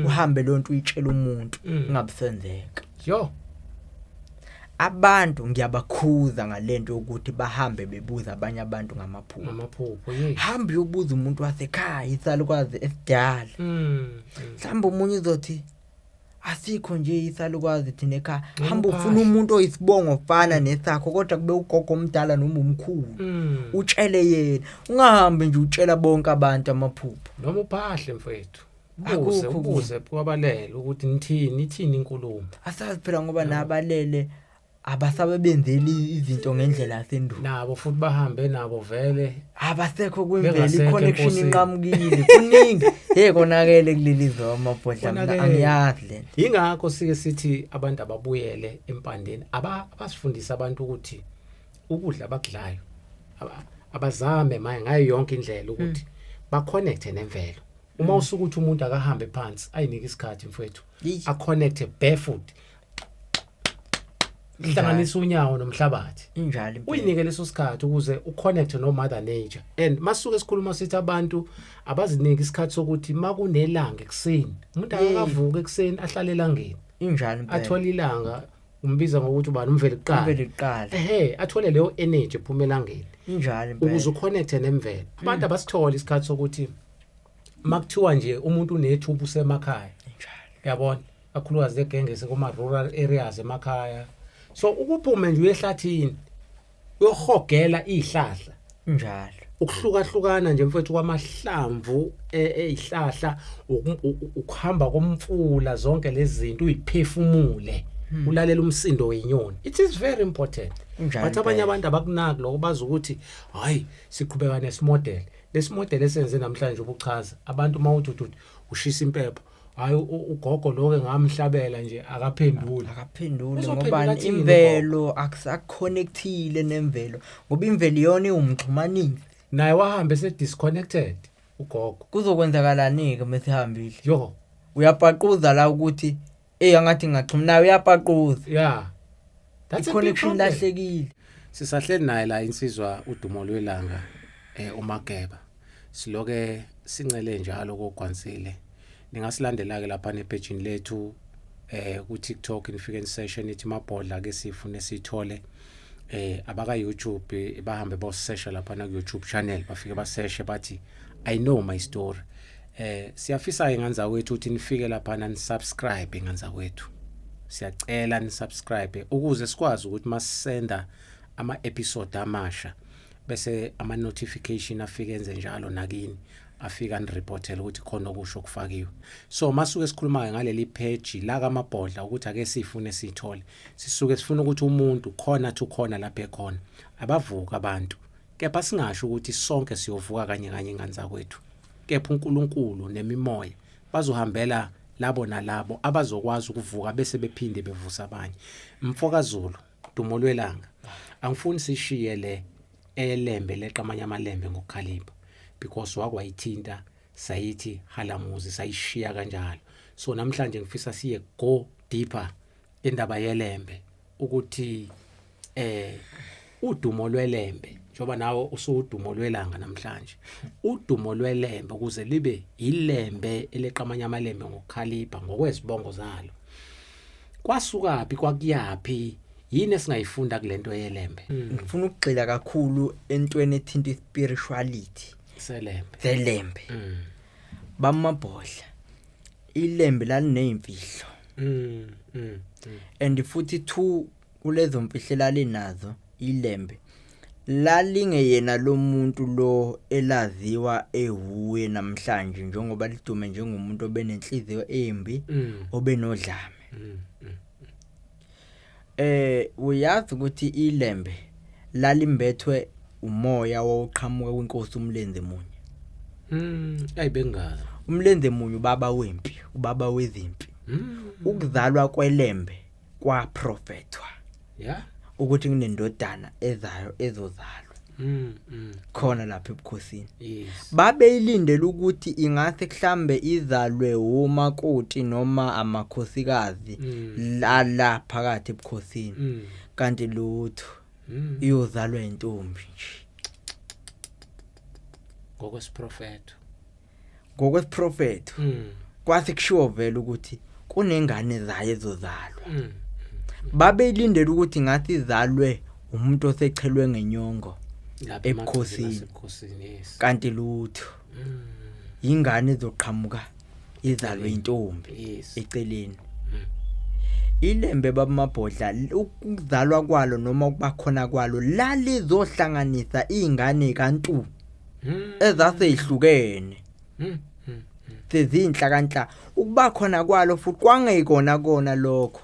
Uhambe lonto uyitshela umuntu ingabusenzeka. Yo. Abantu ngiyabakhuza ngalento yokuthi bahambe bebuza abanye abantu ngamaphupho. Ngamaphupho, yes. Hamba uyobuza umuntu wasekhaya isalukwazi esidala. Mhlawumbe omunye uzothi asikho nje isalukwazi thina ekhaya. Hamba ufuna umuntu oyisibongo fana nesakho kodwa kube ugogo omdala noma umkhulu. Utshele yena. Ungahambi nje utshela bonke abantu amaphupho. Noma uphahle mfethu. Ubuze, ubuze kwabalele ukuthi nithini, ithini inkulumo. Asazi phela ngoba nabalele abasabebenzeli izinto ngendlela yasendulo. Nabo futhi bahambe nabo vele. Abasekho kwimvelo, i-connection inqamukile. Kuningi. Hey konakele kuleli zwe amabhodla mina angiyazi lento. Ingakho sike sithi abantu ababuyele empandeni, abasifundisa abantu ukuthi ukudla abakudlayo abazame manje ngayo yonke indlela ukuthi baconnecte nemvelo. Uma usuke uthi umuntu akahambe phansi ayinike isikhathi mfowethu, aconnecte barefoot. Hlanganisa unyawo nomhlabathi. Injalo impela. Uyinike leso sikhathi ukuze uconnect no mother nature. And masuke sikhuluma sithi abantu abaziniki isikhathi sokuthi makunelanga ekuseni, umuntu akakavuka ekuseni ahlale elangeni. Injalo impela. Athole ilanga, umbiza ngokuthi ubani, umveli kuqala. Umveli kuqala. Ehhe, athole leyo energy ephuma elangeni. Injalo impela. Ukuze uconnect nemvelo. Abantu abasitholi isikhathi sokuthi makuthiwa nje umuntu unethuba usemakhaya. Injalo. Uyabona, kakhulukazi legenge sekuma rural areas emakhaya. So ukuphume nje uyehlathini uyohogela izihlahla. Injalo. Ukuhlukahlukana nje mfethu kwamahlamvu ezihlahla, ukuhamba komfula, zonke lezi zinto uyiphefumule, ulalela umsindo wenyoni. It is very important. Injalo But abanye impela. abantu abakunaki lokho, bazi ukuthi hayi, siqhubeka nesimodel. Lesimodel esenze namhlanje ubuchaza abantu mawuthi uthi ushisa impepho, hayi, ugogo lokho ngamhlabela nje akaphenduli. Akaphenduli. Uzophendula ngoba athini? Imvelo akusaconnectile nemvelo, ngoba imvelo iyona iwumxhumanisi. Naye wahambe se disconnected ugogo. Kuzokwenzakalani ke mesihambile? Yo. Uyapaquza la ukuthi eh angathi ngaxhuma naye, uyapaquza. Yeah, that's a big I-connection problem. lahlekile. Sisahleli naye la insizwa udumo lwelanga, uMageba. Siloke sincele njalo kogwansile. Ningasilandela ke lapha nepage lethu ku TikTok, nifike niseshe nithi Mabhodla ke sifune sithole. Abaka YouTube bahambe bosesha lapha na ku YouTube channel, bafike baseshe bathi I Know My Story. Siyafisa inganza wethu ukuthi nifike lapha na nisubscribe, inganza wethu. Siyacela nisubscribe ukuze sikwazi ukuthi masisenda ama episode amasha bese ama notification afike enze njalo nakini, afika anireportele ukuthi khona okusho kufakiwe. So masuke sikhuluma ngaleli page la kaMabhodla ukuthi ake sifune sithole, sisuke sifuna ukuthi umuntu khona to khona lapha ekhona abavuka abantu, kepha singasho ukuthi sonke siyovuka kanye kanye inganza kwethu, kepha uNkulunkulu nemimoya bazohambela labo nalabo abazokwazi ukuvuka bese bephinde bevusa abanye. Mfoka Zulu, dumo lwelanga, angifuni sishiye le elembe leqamanye amalembe ngokukhalipha, because wakwayithinta sayithi halamuzi sayishiya kanjalo. So namhlanje ngifisa siye go deeper indaba yelembe, ukuthi udumo lwelembe, njoba nawe usudumo lwelanga namhlanje, udumo lwelembe ukuze libe ilembe eleqamanye amalembe ngokukhalipha ngokwezibongo zalo, kwasukaphi, kwakuyapi, yini esingayifunda kulento yelembe? Ngifuna ukugxila kakhulu entweni ethinta spirituality selembe. Zelembe. Bamabhodla, ilembe lalinezimfihlo. And futhi two kulezo mfihlo lalinazo ilembe, lalingeyena lo muntu lo elaziwa ehuye namhlanje njengoba lidume njengomuntu obenenhliziyo embi, obenodlame. Uyazi ukuthi ilembe lalimbethwe umoya owawuqhamuka kwinkosi uMlenze Munye. Ayi, bengazi. UMlenze Munye ubaba wempi, ubaba wezimpi. Ukuzalwa kwelembe kwaprofethwa ukuthi kunendodana ezayo ezozalwa khona lapha ebukhosini. Babeyilindele ukuthi ingase mhlambe izalwe umakoti noma amakhosikazi la la phakathi ebukhosini, kanti lutho, iyozalwa intombi nje. Ngokwesiprofetho. Ngokwesiprofetho. Kwase kushiwo vele ukuthi kunengane zayo ezozalwa. Babeyilindele ukuthi ngathi izalwe umuntu osechelwe ngenyongo lapha ebukhosini. Ebukhosini, yes. Kanti lutho, ingane ezoqhamuka izalwe intombi eceleni. Ilembe, babamabhodla, ukuzalwa kwalo noma ukuba khona kwalo lalizohlanganisa izingane kaNtu ezaseyihlukene, sezinhlakanhla. Ukuba khona kwalo futhi kwangekona kona lokho.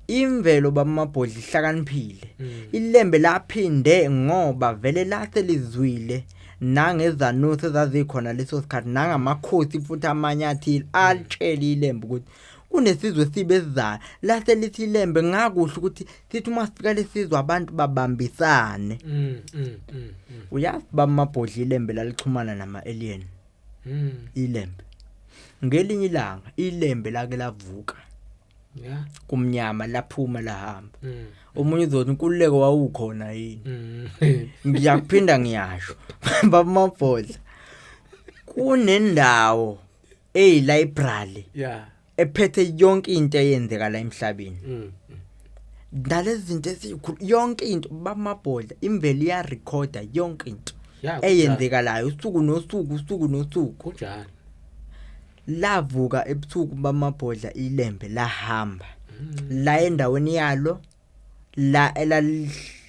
Imvelo, babamabhodla, ihlakaniphile. Ilembe laphinde, ngoba vele lase lizwile nangezanuse ezazikhona leso sikhathi nangamakhosi futhi amanye athile alitshela ilembe ukuthi kunesizwe sibe esizayo, lase lithi ilembe ngakuhle ukuthi sithi uma sifika lesizwe abantu babambisane. Uyazi, bamabhodla, ilembe lalixhumana nama-alien. Ilembe ngelinye ilanga, ilembe lake lavuka. Yeah. Kumnyama, laphuma lahamba. Omunye uzothi inkululeko wawukhona yini? Ngiyakuphinda ngiyasho, bamabhodla, kunendawo eyi-library ephethe yonke into eyenzeka la emhlabeni. Nalezi zinto ezikhulu, yonke into, bamabhodla, imvelo iyarekhoda yonke into eyenzekalayo usuku nosuku, usuku nosuku. Kunjalo. Lavuka ebusuku, bamabhodla, ilembe lahamba la endaweni yalo la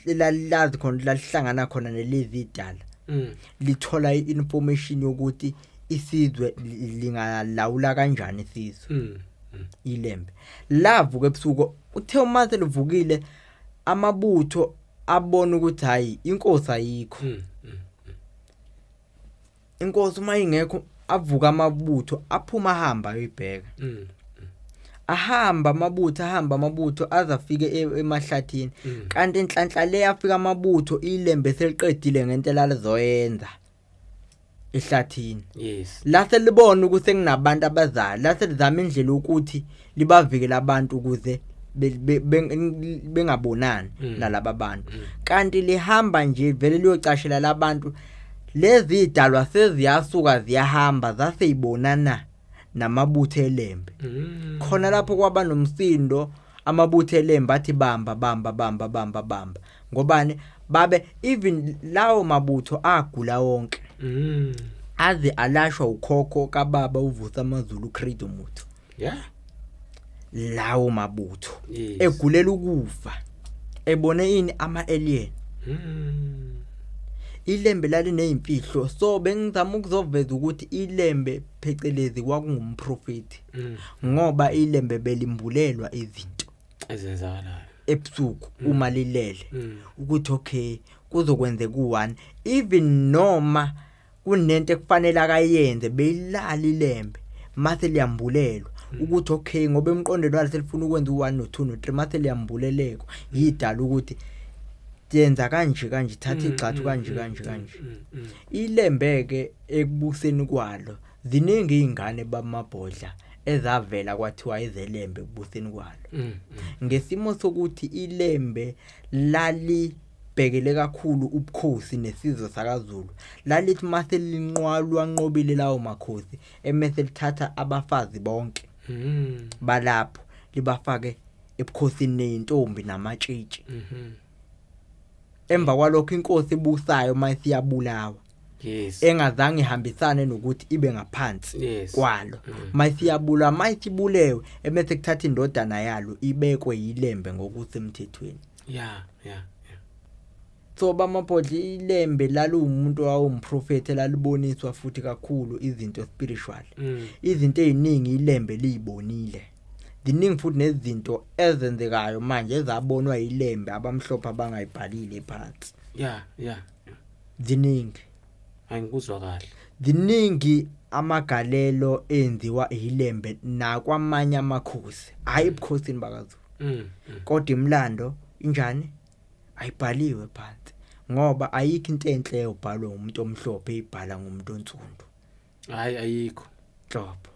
elalazi khona, lalihlangana khona nelezi idala, lithola i-information yokuthi isizwe lingalawula kanjani isizwe. Ilembe lavuka ebusuku. Uthe uma selivukile, amabutho abona ukuthi hayi, inkosi ayikho. Inkosi uma ingekho, avuka amabutho, aphuma, ahamba ayoyibheka. Ahamba amabutho, ahamba amabutho aze afike emahlathini. Kanti enhlanhla le afika amabutho, ilembe seliqedile ngento elalizoyenza ehlathini. La selibona ukuthi sekunabantu abazayo, la selizama indlela ukuthi libavikele abantu ukuze bengabonani nalaba bantu. Kanti lihamba nje vele liyocashela labantu, lezi idalwa seziyasuka ziyahamba, zaseyibonana namabutho elembe. Khona lapho kwaba nomsindo, amabutho elembe athi bamba, bamba, bamba, bamba, bamba, ngobani babe even lawo mabutho agula wonke, aze alashwa ukhokho kababa uvusa amazulu, uCredo Muthu. Lawo mabutho egulela ukufa, ebone ini? Ama alien. Ilembe lalineyimfihlo, so bengizama ukuzoveza ukuthi ilembe phecelezi kwakungumprofeti, ngoba ilembe belimbulelwa izinto ezenzakalayo ebusuku uma lilele, ukuthi okay, kuzokwenzeka u1, even noma kunento ekufanele akayenze, beyilala ilembe mase liyambulelwa ukuthi okay, ngoba emqondweni walo selifuna ukwenza u1 no2 no3, mase liyambuleleko yidala ukuthi yenza kanje kanje, thatha igxathu kanje kanje kanje. Ilembe ke ekubuseni kwalo, ziningi izingane bamabhodla ezavela kwathiwa izelembe ekubuseni kwalo, ngesimo sokuthi ilembe lalibhekele kakhulu ubukhosi nesizwe sakaZulu. Lalithi mase linqwalwa nqobile lawo makhosi, emese lithatha abafazi bonke balapho libafake ebukhosini, nezintombi namatshitshi. Emva kwalokho inkosi ebusayo mayisiyabulawa, engazange ihambisane nokuthi ibe ngaphansi kwalo, mayisiyabulawa, mayisibulewe, ebese kuthatha indodana yalo ibekwe yilembe ngokusemthethweni. So bamabhodla, ilembe laluwumuntu owawumprofeti, laliboniswa futhi kakhulu izinto spiritual. Izinto eziningi ilembe liyibonile, ziningi futhi nezinto ezenzekayo manje ezabonwa ilembe abamhlophe abangayibhalile phansi. Ziningi. Angikuzwa kahle. Ziningi amagalelo enziwa ilembe nakwamanye amakhosi, hayi ebukhosini bakaZulu, kodwa imlando injani ayibhaliwe phansi, ngoba ayikho into enhle eyobhalwa umuntu omhlophe ibhala ngumuntu onsundu. Hayi, ayikho. Nhlobo.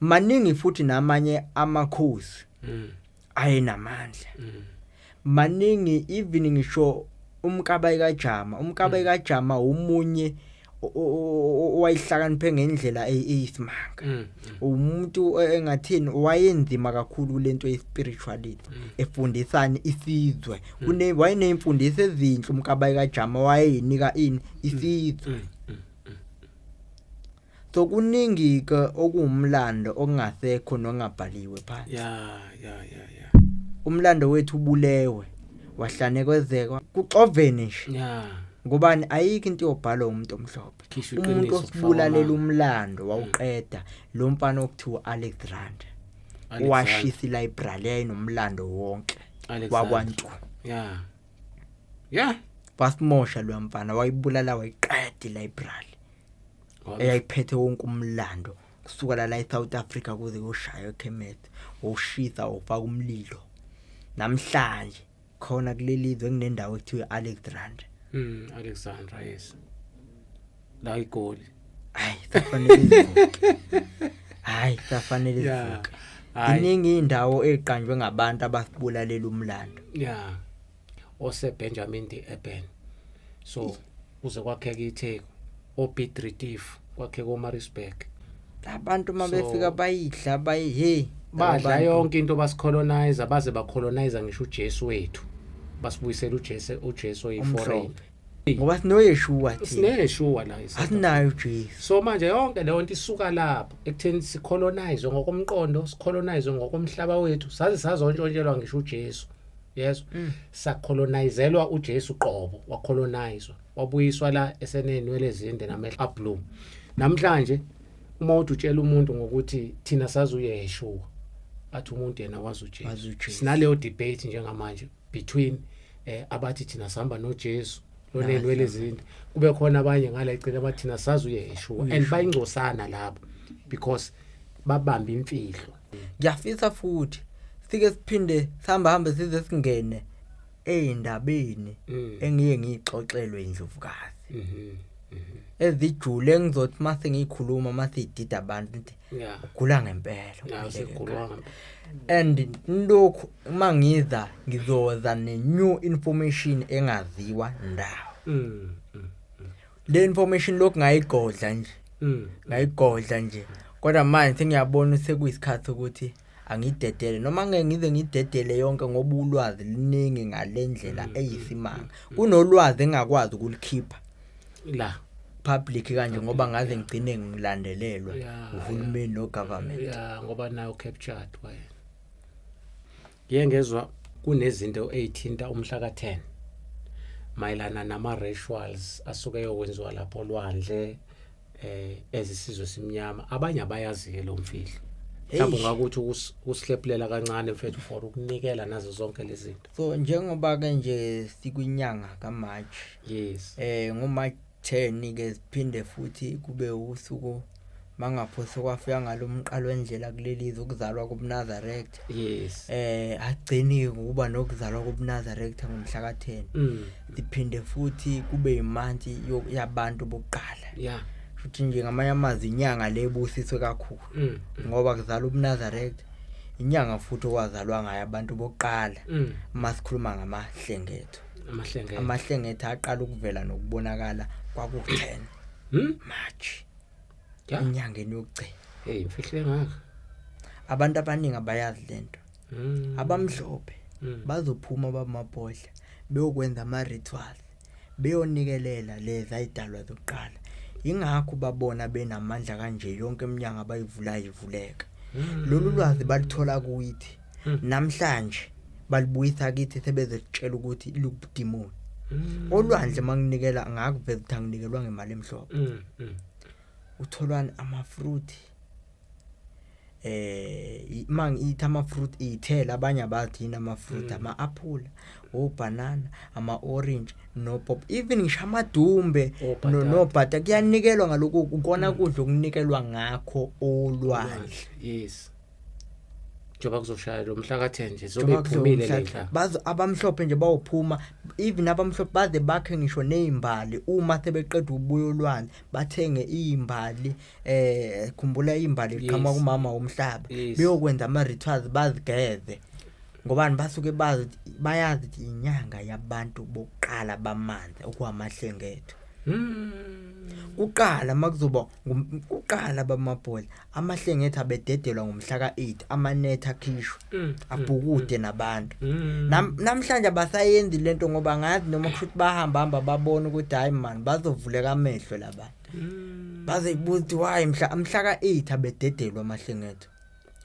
Maningi futhi namanye amakhosi ayenamandla. Maningi, even ngisho uMkabayi kaJama. UMkabayi kaJama umunye owayihlakaniphe ngendlela eyisimanga. Umuntu engathini, wayenzima kakhulu lento ye-spirituality, efundisani isizwe. Kune wayeneyimfundiso ezinhle uMkabayi kaJama, wayeyinika ini isizwe. So kuningi ke okuwumlando okungasekho nongabhaliwe phansi. Umlando wethu ubulewe, wahlanekezekwa, kuxovene nje. Ngobani? Ayikho into yobhalwa umuntu omhlophe. Khishwa Umuntu iqiniso, osibulalela kufakwa umlando wawuqeda lo mfana okuthiwa Alexander. Alexander. Washisa ilibrary yayinomlando wonke Alexander. wakwantu. Wasimosha lo mfana, wayibulala, wayiqeda ilibrary eyayiphethe wonke umlando kusuka la eSouth Africa kuze kuyoshaya eKemet. Wawushisa, wawufaka umlilo. Namhlanje khona kuleli zwe kunendawo ekuthiwa Alexandra. Alexandra, yes, la iGoli. Hayi, safanele sivuke, hayi, safanele sivuke. Hayi. Iningi indawo eqanjwe ngabantu abasibulalela umlando. Yeah, ose Benjamin de Eben, so kuze kwakheka iTheku, oPiet Retief, kwakheka oMaritzburg. Abantu mabefika bayidla bayi hey. Badla yonke into, basicolonize, baze bacolonize ngisho uJesu wethu, basibuyisela uJesu, uJesu oyiforeign. Omhlophe. Ngoba sinoYeshua thina. SineYeshua la eSouth Africa. Asinayo uJesu. So manje yonke leyo nto isuka lapho ekutheni sicolonize ngokomqondo, sicolonize ngokomhlaba wethu, saze sazontshontshelwa ngisho uJesu, yes, sacolonizelwa uJesu qobo, wacolonizwa, wabuyiswa la esenenwele ezinde namehlo ablue. Namhlanje uma uthi utshela umuntu ngokuthi thina sazi uYeshua, athi umuntu yena wazi Wazi uJesu. uJesu. Sinaleyo debate njengamanje between abathi thina sihamba noJesu lonenwele ezinde, kube khona abanye ngala icele abathi thina sazi uYeshua, and bayingcosana lapho because babamba imfihlo. Ngiyafisa futhi sike siphinde sihamba hambe size singene ey'ndabeni engiye ngiyixoxelwe indlovukazi ezijule, engizothi mase ngiyikhuluma mase idida abantu ngithi ugula ngempela, Ya. ukhuleke Sigulwa. ngempela. And lokhu uma ngiza ngizoza ne-new information engaziwa ndawo. Le information lokhu ngayigodla nje, ngayigodla nje, kodwa manje sengiyabona sekuyisikhathi ukuthi angidedele, noma ngeke ngize ngidedele yonke ngoba ulwazi liningi ngale ndlela eyisimanga. Kunolwazi engakwazi ukulikhipha la public kanje ngoba ngaze ngigcine ngilandelelwa uhulumeni no government. Ya, ngoba nayo captured kwayena. Ngiye ngezwa kunezinto ezithinta umhla ka-10 mayelana nama-rituals asuke eyokwenziwa lapho olwandle, ezisizwe simnyama. Abanye abayazi-ke lo mfihlo. Mhlawumbe Eish. ungakuthi ukusihlephulela kancane, mfethu, for ukunikela nazo zonke lezi zinto. So njengoba ke nje sikwinyanga kaMarch, ngoMarch 10 ke siphinde futhi kube usuku mangapho kwafika ngalomqalo wendlela kuleli zwe, ukuzalwa kobuNazaretha. Agcini ngokuba nokuzalwa kobuNazaretha ngomhla ka10. Siphinde futhi kube imanti yabantu bokuqala. Futhi nje ngamanye amazwi inyanga lebusiswe kakhulu ngoba kuzalwa ubuNazaretha, inyanga futhi okwazalwa ngayo abantu bokuqala. Masikhuluma ngamahlengetho, Amahlengetho. Amahlengetho aqala ukuvela nokubonakala kwaku-10 March, enyangeni yokugcina. Hey, imfihlo engaka. Abantu abaningi abayazi lento. Abamhlophe bazophuma bamabhodla beyokwenza ama-rituals, beyonikelela lezi ayidalwa zokuqala. Ingakho babona benamandla kanje, yonke iminyango abayivulayo ivuleka. Lolu lwazi balithola kuyithi. Namhlanje balibuyisa kithi sebezotshela ukuthi lubudimoni. Olwandle manginikela ngakuveza ukuthi anginikelwa ngemali emhlophe. Utholwani ama-fruit, mangithi ama-fruit iy'thelo, abanye abazi yini ama-fruit, ama-apple, obanana, ama-orange nopop, even ngisho amadumbe. Obhatata. Nobhata kuyanikelwa ngalokhu, ukona kudla okunikelwa ngakho olwandle. Yes, njengoba kuzoshaya lo mhla ka-10 nje zobe Njengoba iphumile kuzomhla- le nhla. Bazo abamhlophe nje bawuphuma, even abamhlophe baze bakhe ngisho nezimbali uma sebeqeda ukubuya olwandle, bathenge izimbali, khumbula izimbali iqhamuka kumama womhlaba, beyokwenza ama rituals, bazigeze ngobani basuke bazi bayazi ukuthi inyanga yabantu bokuqala bamanzi okwamahlengetho. Kuqala makuzoba kuqala bamabhola amahlengetho abededelwa ngomhla ka8, amanetha akhishwe, abhukude nabantu. Namhlanje abasayenzi lento ngoba ngazi noma kusho ukuthi bahamba hamba babona ukuthi hayi man, bazovuleka amehlo labantu. Bazoyibuza ukuthi why mhla ka8 abededelwa amahlengetho,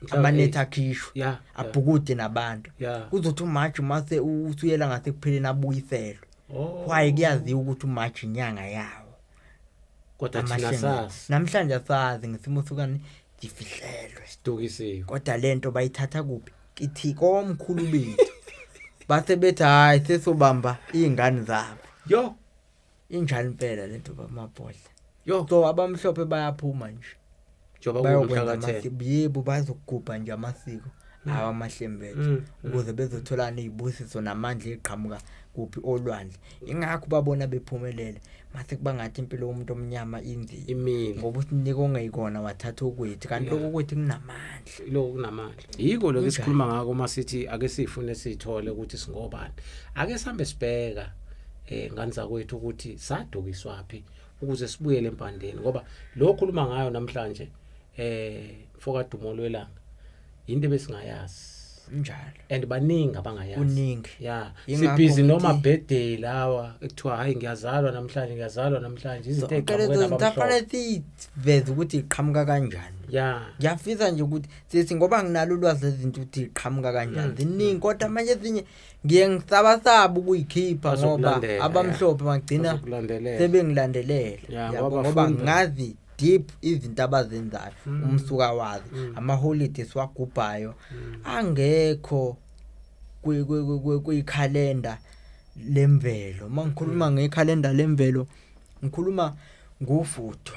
Mhla amanetha ka-8. akhishwe, abhukude nabantu. Kuzothi uMarch mase usuyela ngasekupheleni abuyiselwe. Why? Kuyaziwa ukuthi uMarch inyanga yawo. Kodwa thina Amahlengetho. sazi. Namhlanje asazi ngesimo sokani sifihlelwe. Sidukisiwe. Kodwa lento bayithatha kuphi? Kithi komkhulu bethu. Base bethi hayi, sesobamba izingane zabo. Yo. Injani impela lento bamabhodla. Yo. So abamhlophe bayaphuma nje. Njengoba kuwumhla Bayokwenza ka-10. amasiko. Yebo, bazokugubha nje amasiko awamahlembethu ukuze bezotholana izibusiso namandla eqhamuka Kuphi? Olwandle. Ingakho babona bephumelele. Mase kuba ngathi impilo yomuntu omnyama inzima, Imile. ngoba usinika ongeyikona, wathatha okwethu, kanti lokho kwethu kunamandla. Lokho kunamandla. Yiko lokho esikhuluma ngako uma sithi ake sifune sithole ukuthi singobani. Ake sihambe sibheka ngane zakwethu ukuthi sadukiswaphi ukuze sibuyele empandeni, ngoba lo khuluma ngayo namhlanje, mfoka Dumo lwelanga, into besingayazi. Njalo. And baningi abangayazi. Kuningi. Ya. Yingakho Sibhizi noma birthday lawa ekuthiwa hayi, ngiyazalwa namhlanje, ngiyazalwa namhlanje, izinto Zonke ey'qhamuke lezo zinto nabamhlophe. afanele siveze ukuthi iqhamuka kanjani. Ngiyafisa nje ukuthi sithi, ngoba nginalo ulwazi lezinto ukuthi iqhamuka kanjani, ziningi, kodwa manje ezinye ngiye ngisabasaba ukuyikhipha ngoba Bazokulandela, ya. abamhlophe bagcina Bazokulandelela. sebengilandelela. Ya, Yabo, ngoba ngoba funda. ngazi deep izinto abazenzayo, umsuka wazo, ama-holiday siwagubhayo angekho kwikhalenda lemvelo. Uma ngikhuluma ngekhalenda lemvelo, ngikhuluma ngofudo.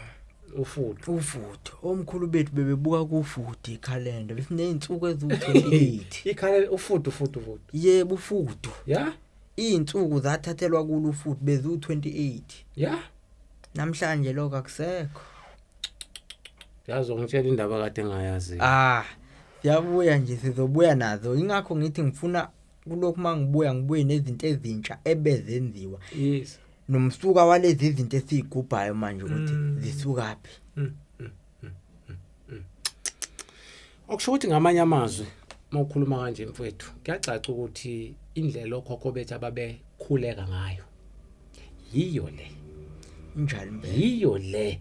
Ufudo. Ufudo. Omkhulu bethu bebebuka kufudo ikhalenda, besiney'nsuku eziwu-28. Ikhalenda ufudo, ufudo, ufudo. Yebo, ufudo. Iy'nsuku zathathelwa kulo ufudo beziwu-28. Namhlanje lokho akusekho. Yazi ungitshela indaba kade engayazi. Ah, siyabuya nje, sizobuya nazo. Ingakho ngithi ngifuna kulokhu mangibuya ngibuye nezinto ezintsha ebezenziwa. Nomsuka walezi izinto esizigubhayo manje ukuthi zisukaphi. Okusho ukuthi ngamanye amazwi mawukhuluma kanje mfowethu, kuyacaca ukuthi indlela okhokho bethu ababekhuleka ngayo yiyo le. Injalo impela. Yiyo le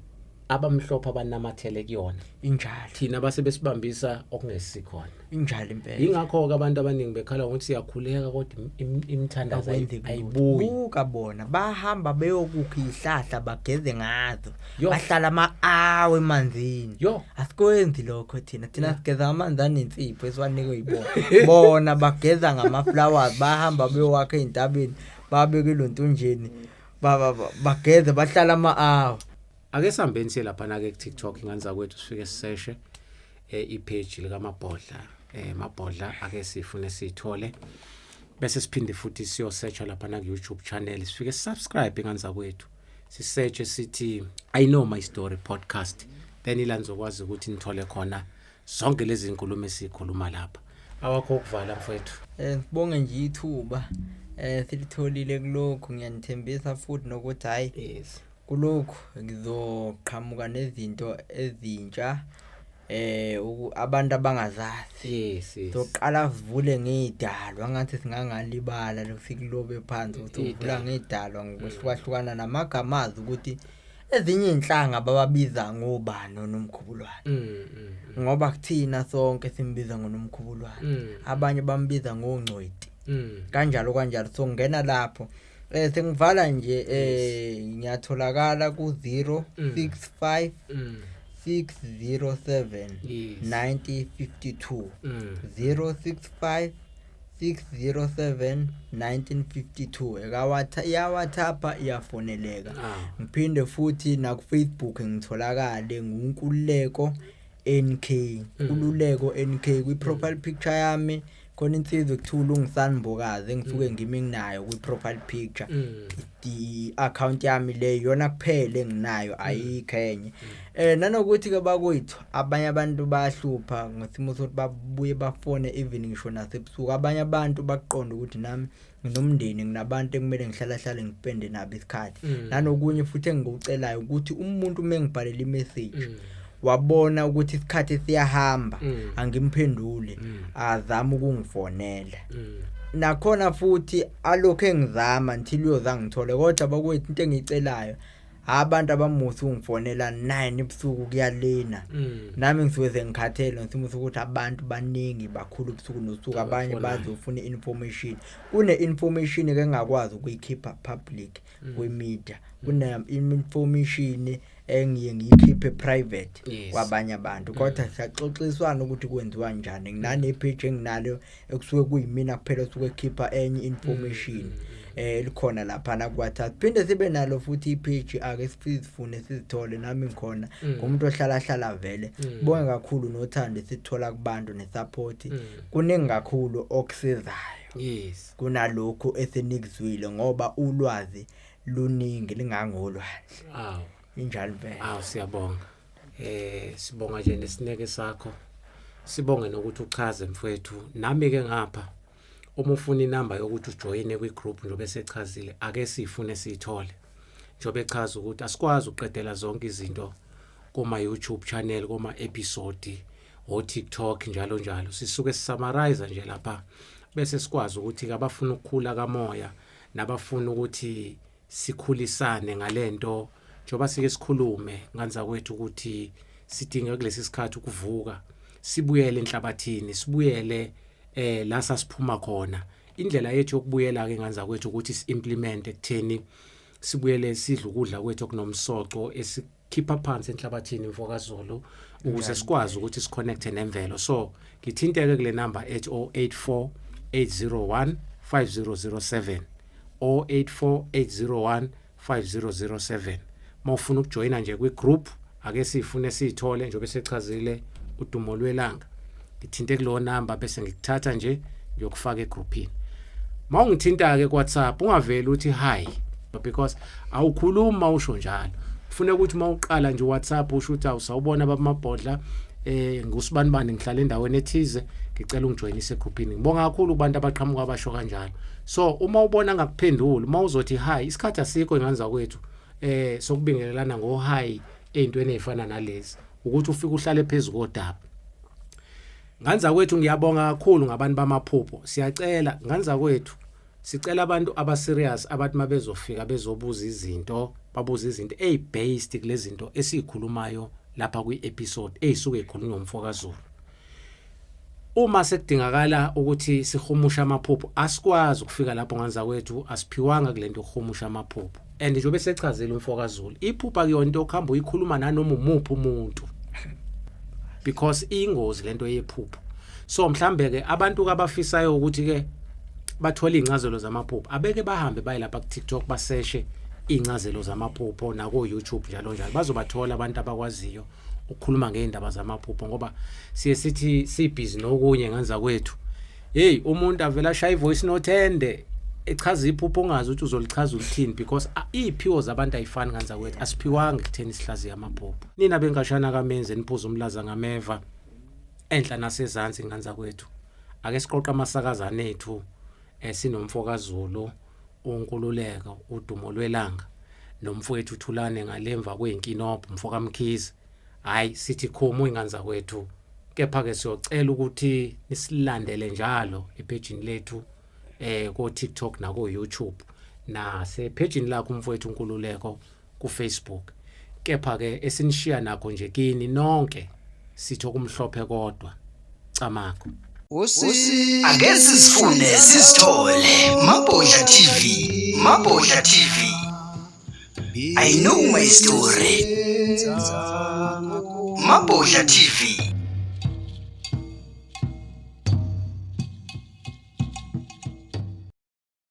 abamhlophe abanamathele kuyona. Injalo. Thina base besibambisa okungesikhona. Injalo impela. Ingakho ke abantu abaningi bekhala ngokuthi siyakhuleka kodwa imithandazo Akwenzeki lutho. ayibuyi. Buka bona bahamba beyokukha izihlahla bageze ngazo. Yo. Bahlala ama-hour emanzini. Yo. Asikwenzi lokho thina. Thina sigeza amanzi anensipho esiwanikwe yibona. Bona bageza ngama-flowers, bahamba beyowakha ey'ntabeni, babeke ilontunjeni, bageze bahlala ama-hour. Ake sihambeni siye lapha na ke ku TikTok ingane zakwethu, sifike siseshe i-page lika Mabhodla, Mabhodla ake sifune sithole, bese siphinde futhi siyosearcha lapha na ku YouTube channel, sifike subscribe ingane zakwethu, sisearch sithi I Know My Story podcast, then ila nizokwazi ukuthi nithole khona zonke lezi zinkulumo esikhuluma lapha. Awakho ukuvala mfowethu. Sibonge nje ithuba silitholile kulokhu. Ngiyanithembisa futhi nokuthi hayi, kulokhu ngizoqhamuka nezinto ezintsha abantu abangazazi. Yes. Soqala sivule ngedalwa, ngathi singangalibala lokusikulobe phansi ukuthi uvula Idalwa. ngedalwa ngokuhlukahlukana namagama azi ukuthi ezinye inhlanga bababiza ngobani onomkhubulwane. Ngoba kuthina sonke simbiza ngonomkhubulwane. Abanye bambiza ngongcweti. Kanjalo kanjalo. So ngena lapho. Sengivala nje, ngiyatholakala ku zero six five 607 9052. 065 607 1952. Eka iya WhatsApp, iyafoneleka. Ngiphinde futhi na ku Facebook ngitholakale nguNkululeko NK. Nkululeko NK kwi profile picture yami khona insizwa ekuthiwa uLungisani Mbokazi engisuke ngimi nginayo kwi profile picture. I-account yami le iyona kuphela enginayo, ayikho enye. Nanokuthi ke bakwethu abanye abantu bayahlupha ngesimo sokuthi babuye bafone even ngisho nasebusuku. Abanye abantu baqonda ukuthi nami nginomndeni, nginabantu ekumele ngihlala hlale ngipende nabo isikhathi. Nanokunye futhi engikucelayo ukuthi umuntu uma engibhalela i-message wabona ukuthi isikhathi siyahamba, angimphendule, azama ukungifonela. Nakhona futhi alokho engizama until uyoza ngithole. Kodwa bakwethu into engiyicelayo, abantu abamusa ungifonela 9 ebusuku kuyalena. Nami ngisuke sengikhathele ngisimo sokuthi abantu baningi bakhulu ubusuku nosuku, abanye Abafonayo. bazofuna information. Kune information ke engakwazi ukuyikhipha public kwi-media, kune information engiye ngiyikhiphe private kwabanye abantu, kodwa siyaxoxiswana ukuthi kwenziwa kanjani. Nginane page enginalo ekusuke kuyimina kuphela osuke ekhipha enye information, likhona lapha na ku WhatsApp. Phinde sibe nalo futhi i-page ake sifune sizithole, nami ngikhona ngumuntu ohlala hlala vele. Bonke kakhulu nothando esithola kubantu ne-support, kuningi kakhulu okusizayo. Yes. Kunalokhu esenikuzwile, ngoba ulwazi luningi lingangolwandle. Awu. Injalo impela. Awu, siyabonga. Sibonga nje nesineke sakho. Sibonge nokuthi uchaze, mfowethu. Nami ke ngapha, uma ufuna inamba yokuthi ujoyine kwi-group, njengoba sechazile, ake sifune siyithole. Njengoba echaza ukuthi asikwazi ukuqedela zonke izinto kuma YouTube channel, kuma episode o TikTok, njalo njalo. Sisuke sisummarize nje lapha bese sikwazi ukuthi abafuna ukukhula kamoya nabafuna ukuthi sikhulisane ngalento, njengoba sike sikhulume nganza kwethu ukuthi sidinga kulesi sikhathi ukuvuka, sibuyele enhlabathini, sibuyele la sasiphuma khona. Indlela yethu yokubuyela ke, nganza kwethu, ukuthi si-implement ekutheni sibuyele sidle ukudla kwethu okunomsoco esikhipha phansi enhlabathini, mfokaZulu, ukuze sikwazi ukuthi siconnecte nemvelo. So ngithinteke kule number ethi 084 801 5007, 084 801 5007, mawufuna ukujoyina nje kwi-group ake sifune siyithole, njengoba sechazile udumo lwelanga. Ngithinte kulowo number bese ngikuthatha nje ngiyokufaka egroupini. Mawungithinta ke ku WhatsApp, ungaveli uthi hi, because awukhuluma usho njalo. Kufuneka ukuthi mawuqala nje WhatsApp usho ukuthi, "Awusawubona babamabhodla, ngusibanibani, ngihlala endaweni ethize, ngicela ungijoyinise egroupini." Ngibonga kakhulu kubantu abaqhamuka abasho kanjalo. So uma ubona ngakuphenduli, uma uzothi hi, isikhathi asikho inganza kwethu sokubingelelana ngo hi ezintweni ezifana nalezi, ukuthi ufike uhlale phezulu kodaba. Nganza kwethu, ngiyabonga kakhulu ngabantu bamaphupho. Siyacela, nganza kwethu, sicela abantu aba serious, abathi mabezofika bezobuza izinto, babuza izinto ezibased kulezi zinto esikhulumayo lapha kwi-episode ezisuke ikhulunywa umfokaZulu. Uma sekudingakala ukuthi sihumushe amaphupho, asikwazi ukufika lapho, nganza kwethu, asiphiwanga kulento yokuhumusha amaphupho. And njengoba sechazile umfokaZulu, iphupha kuyona into okuhamba uyikhuluma nanoma umuphi umuntu, because ingozi lento yephupho. So mhlambe ke abantu abafisayo ukuthi ke bathole incazelo zamaphupho, abeke bahambe baye lapha ku TikTok, baseshe incazelo zamaphupho, nako YouTube, njalo njalo, bazobathola abantu abakwaziyo ukukhuluma ngeindaba zamaphupho, ngoba siye sithi sibhizi nokunye, nganza kwethu. Hey, umuntu avela ashaya ivoice note ende echaza iphupho, ongazi ukuthi uzolichaza ukuthini, because iy'phiwo zabantu ayifani, nganza kwethu. Asiphiwanga ekutheni sihlaziye amaphupho. Nina benkashana kamenzi niphuza umlaza ngameva enhla nasezansi, nganza kwethu, ake siqoqa amasakazane ethu sinomfokaZulu uNkululeko udumo lwelanga nomfowethu uThulane ngalemva kweinkinobho, mfokaMkhize. Hayi, sithi khumu inganza kwethu, kepha ke siyocela ukuthi nisilandele njalo ephejini lethu ko TikTok nako YouTube, nase phejini lakho umfowethu uNkululeko ku Facebook. Kepha ke esinishiya nakho nje kini nonke, sithi okumhlophe kodwa camakho. Ake sizifune sizithole. Mabhodla TV, Mabhodla TV. I know my story. Mabhodla TV.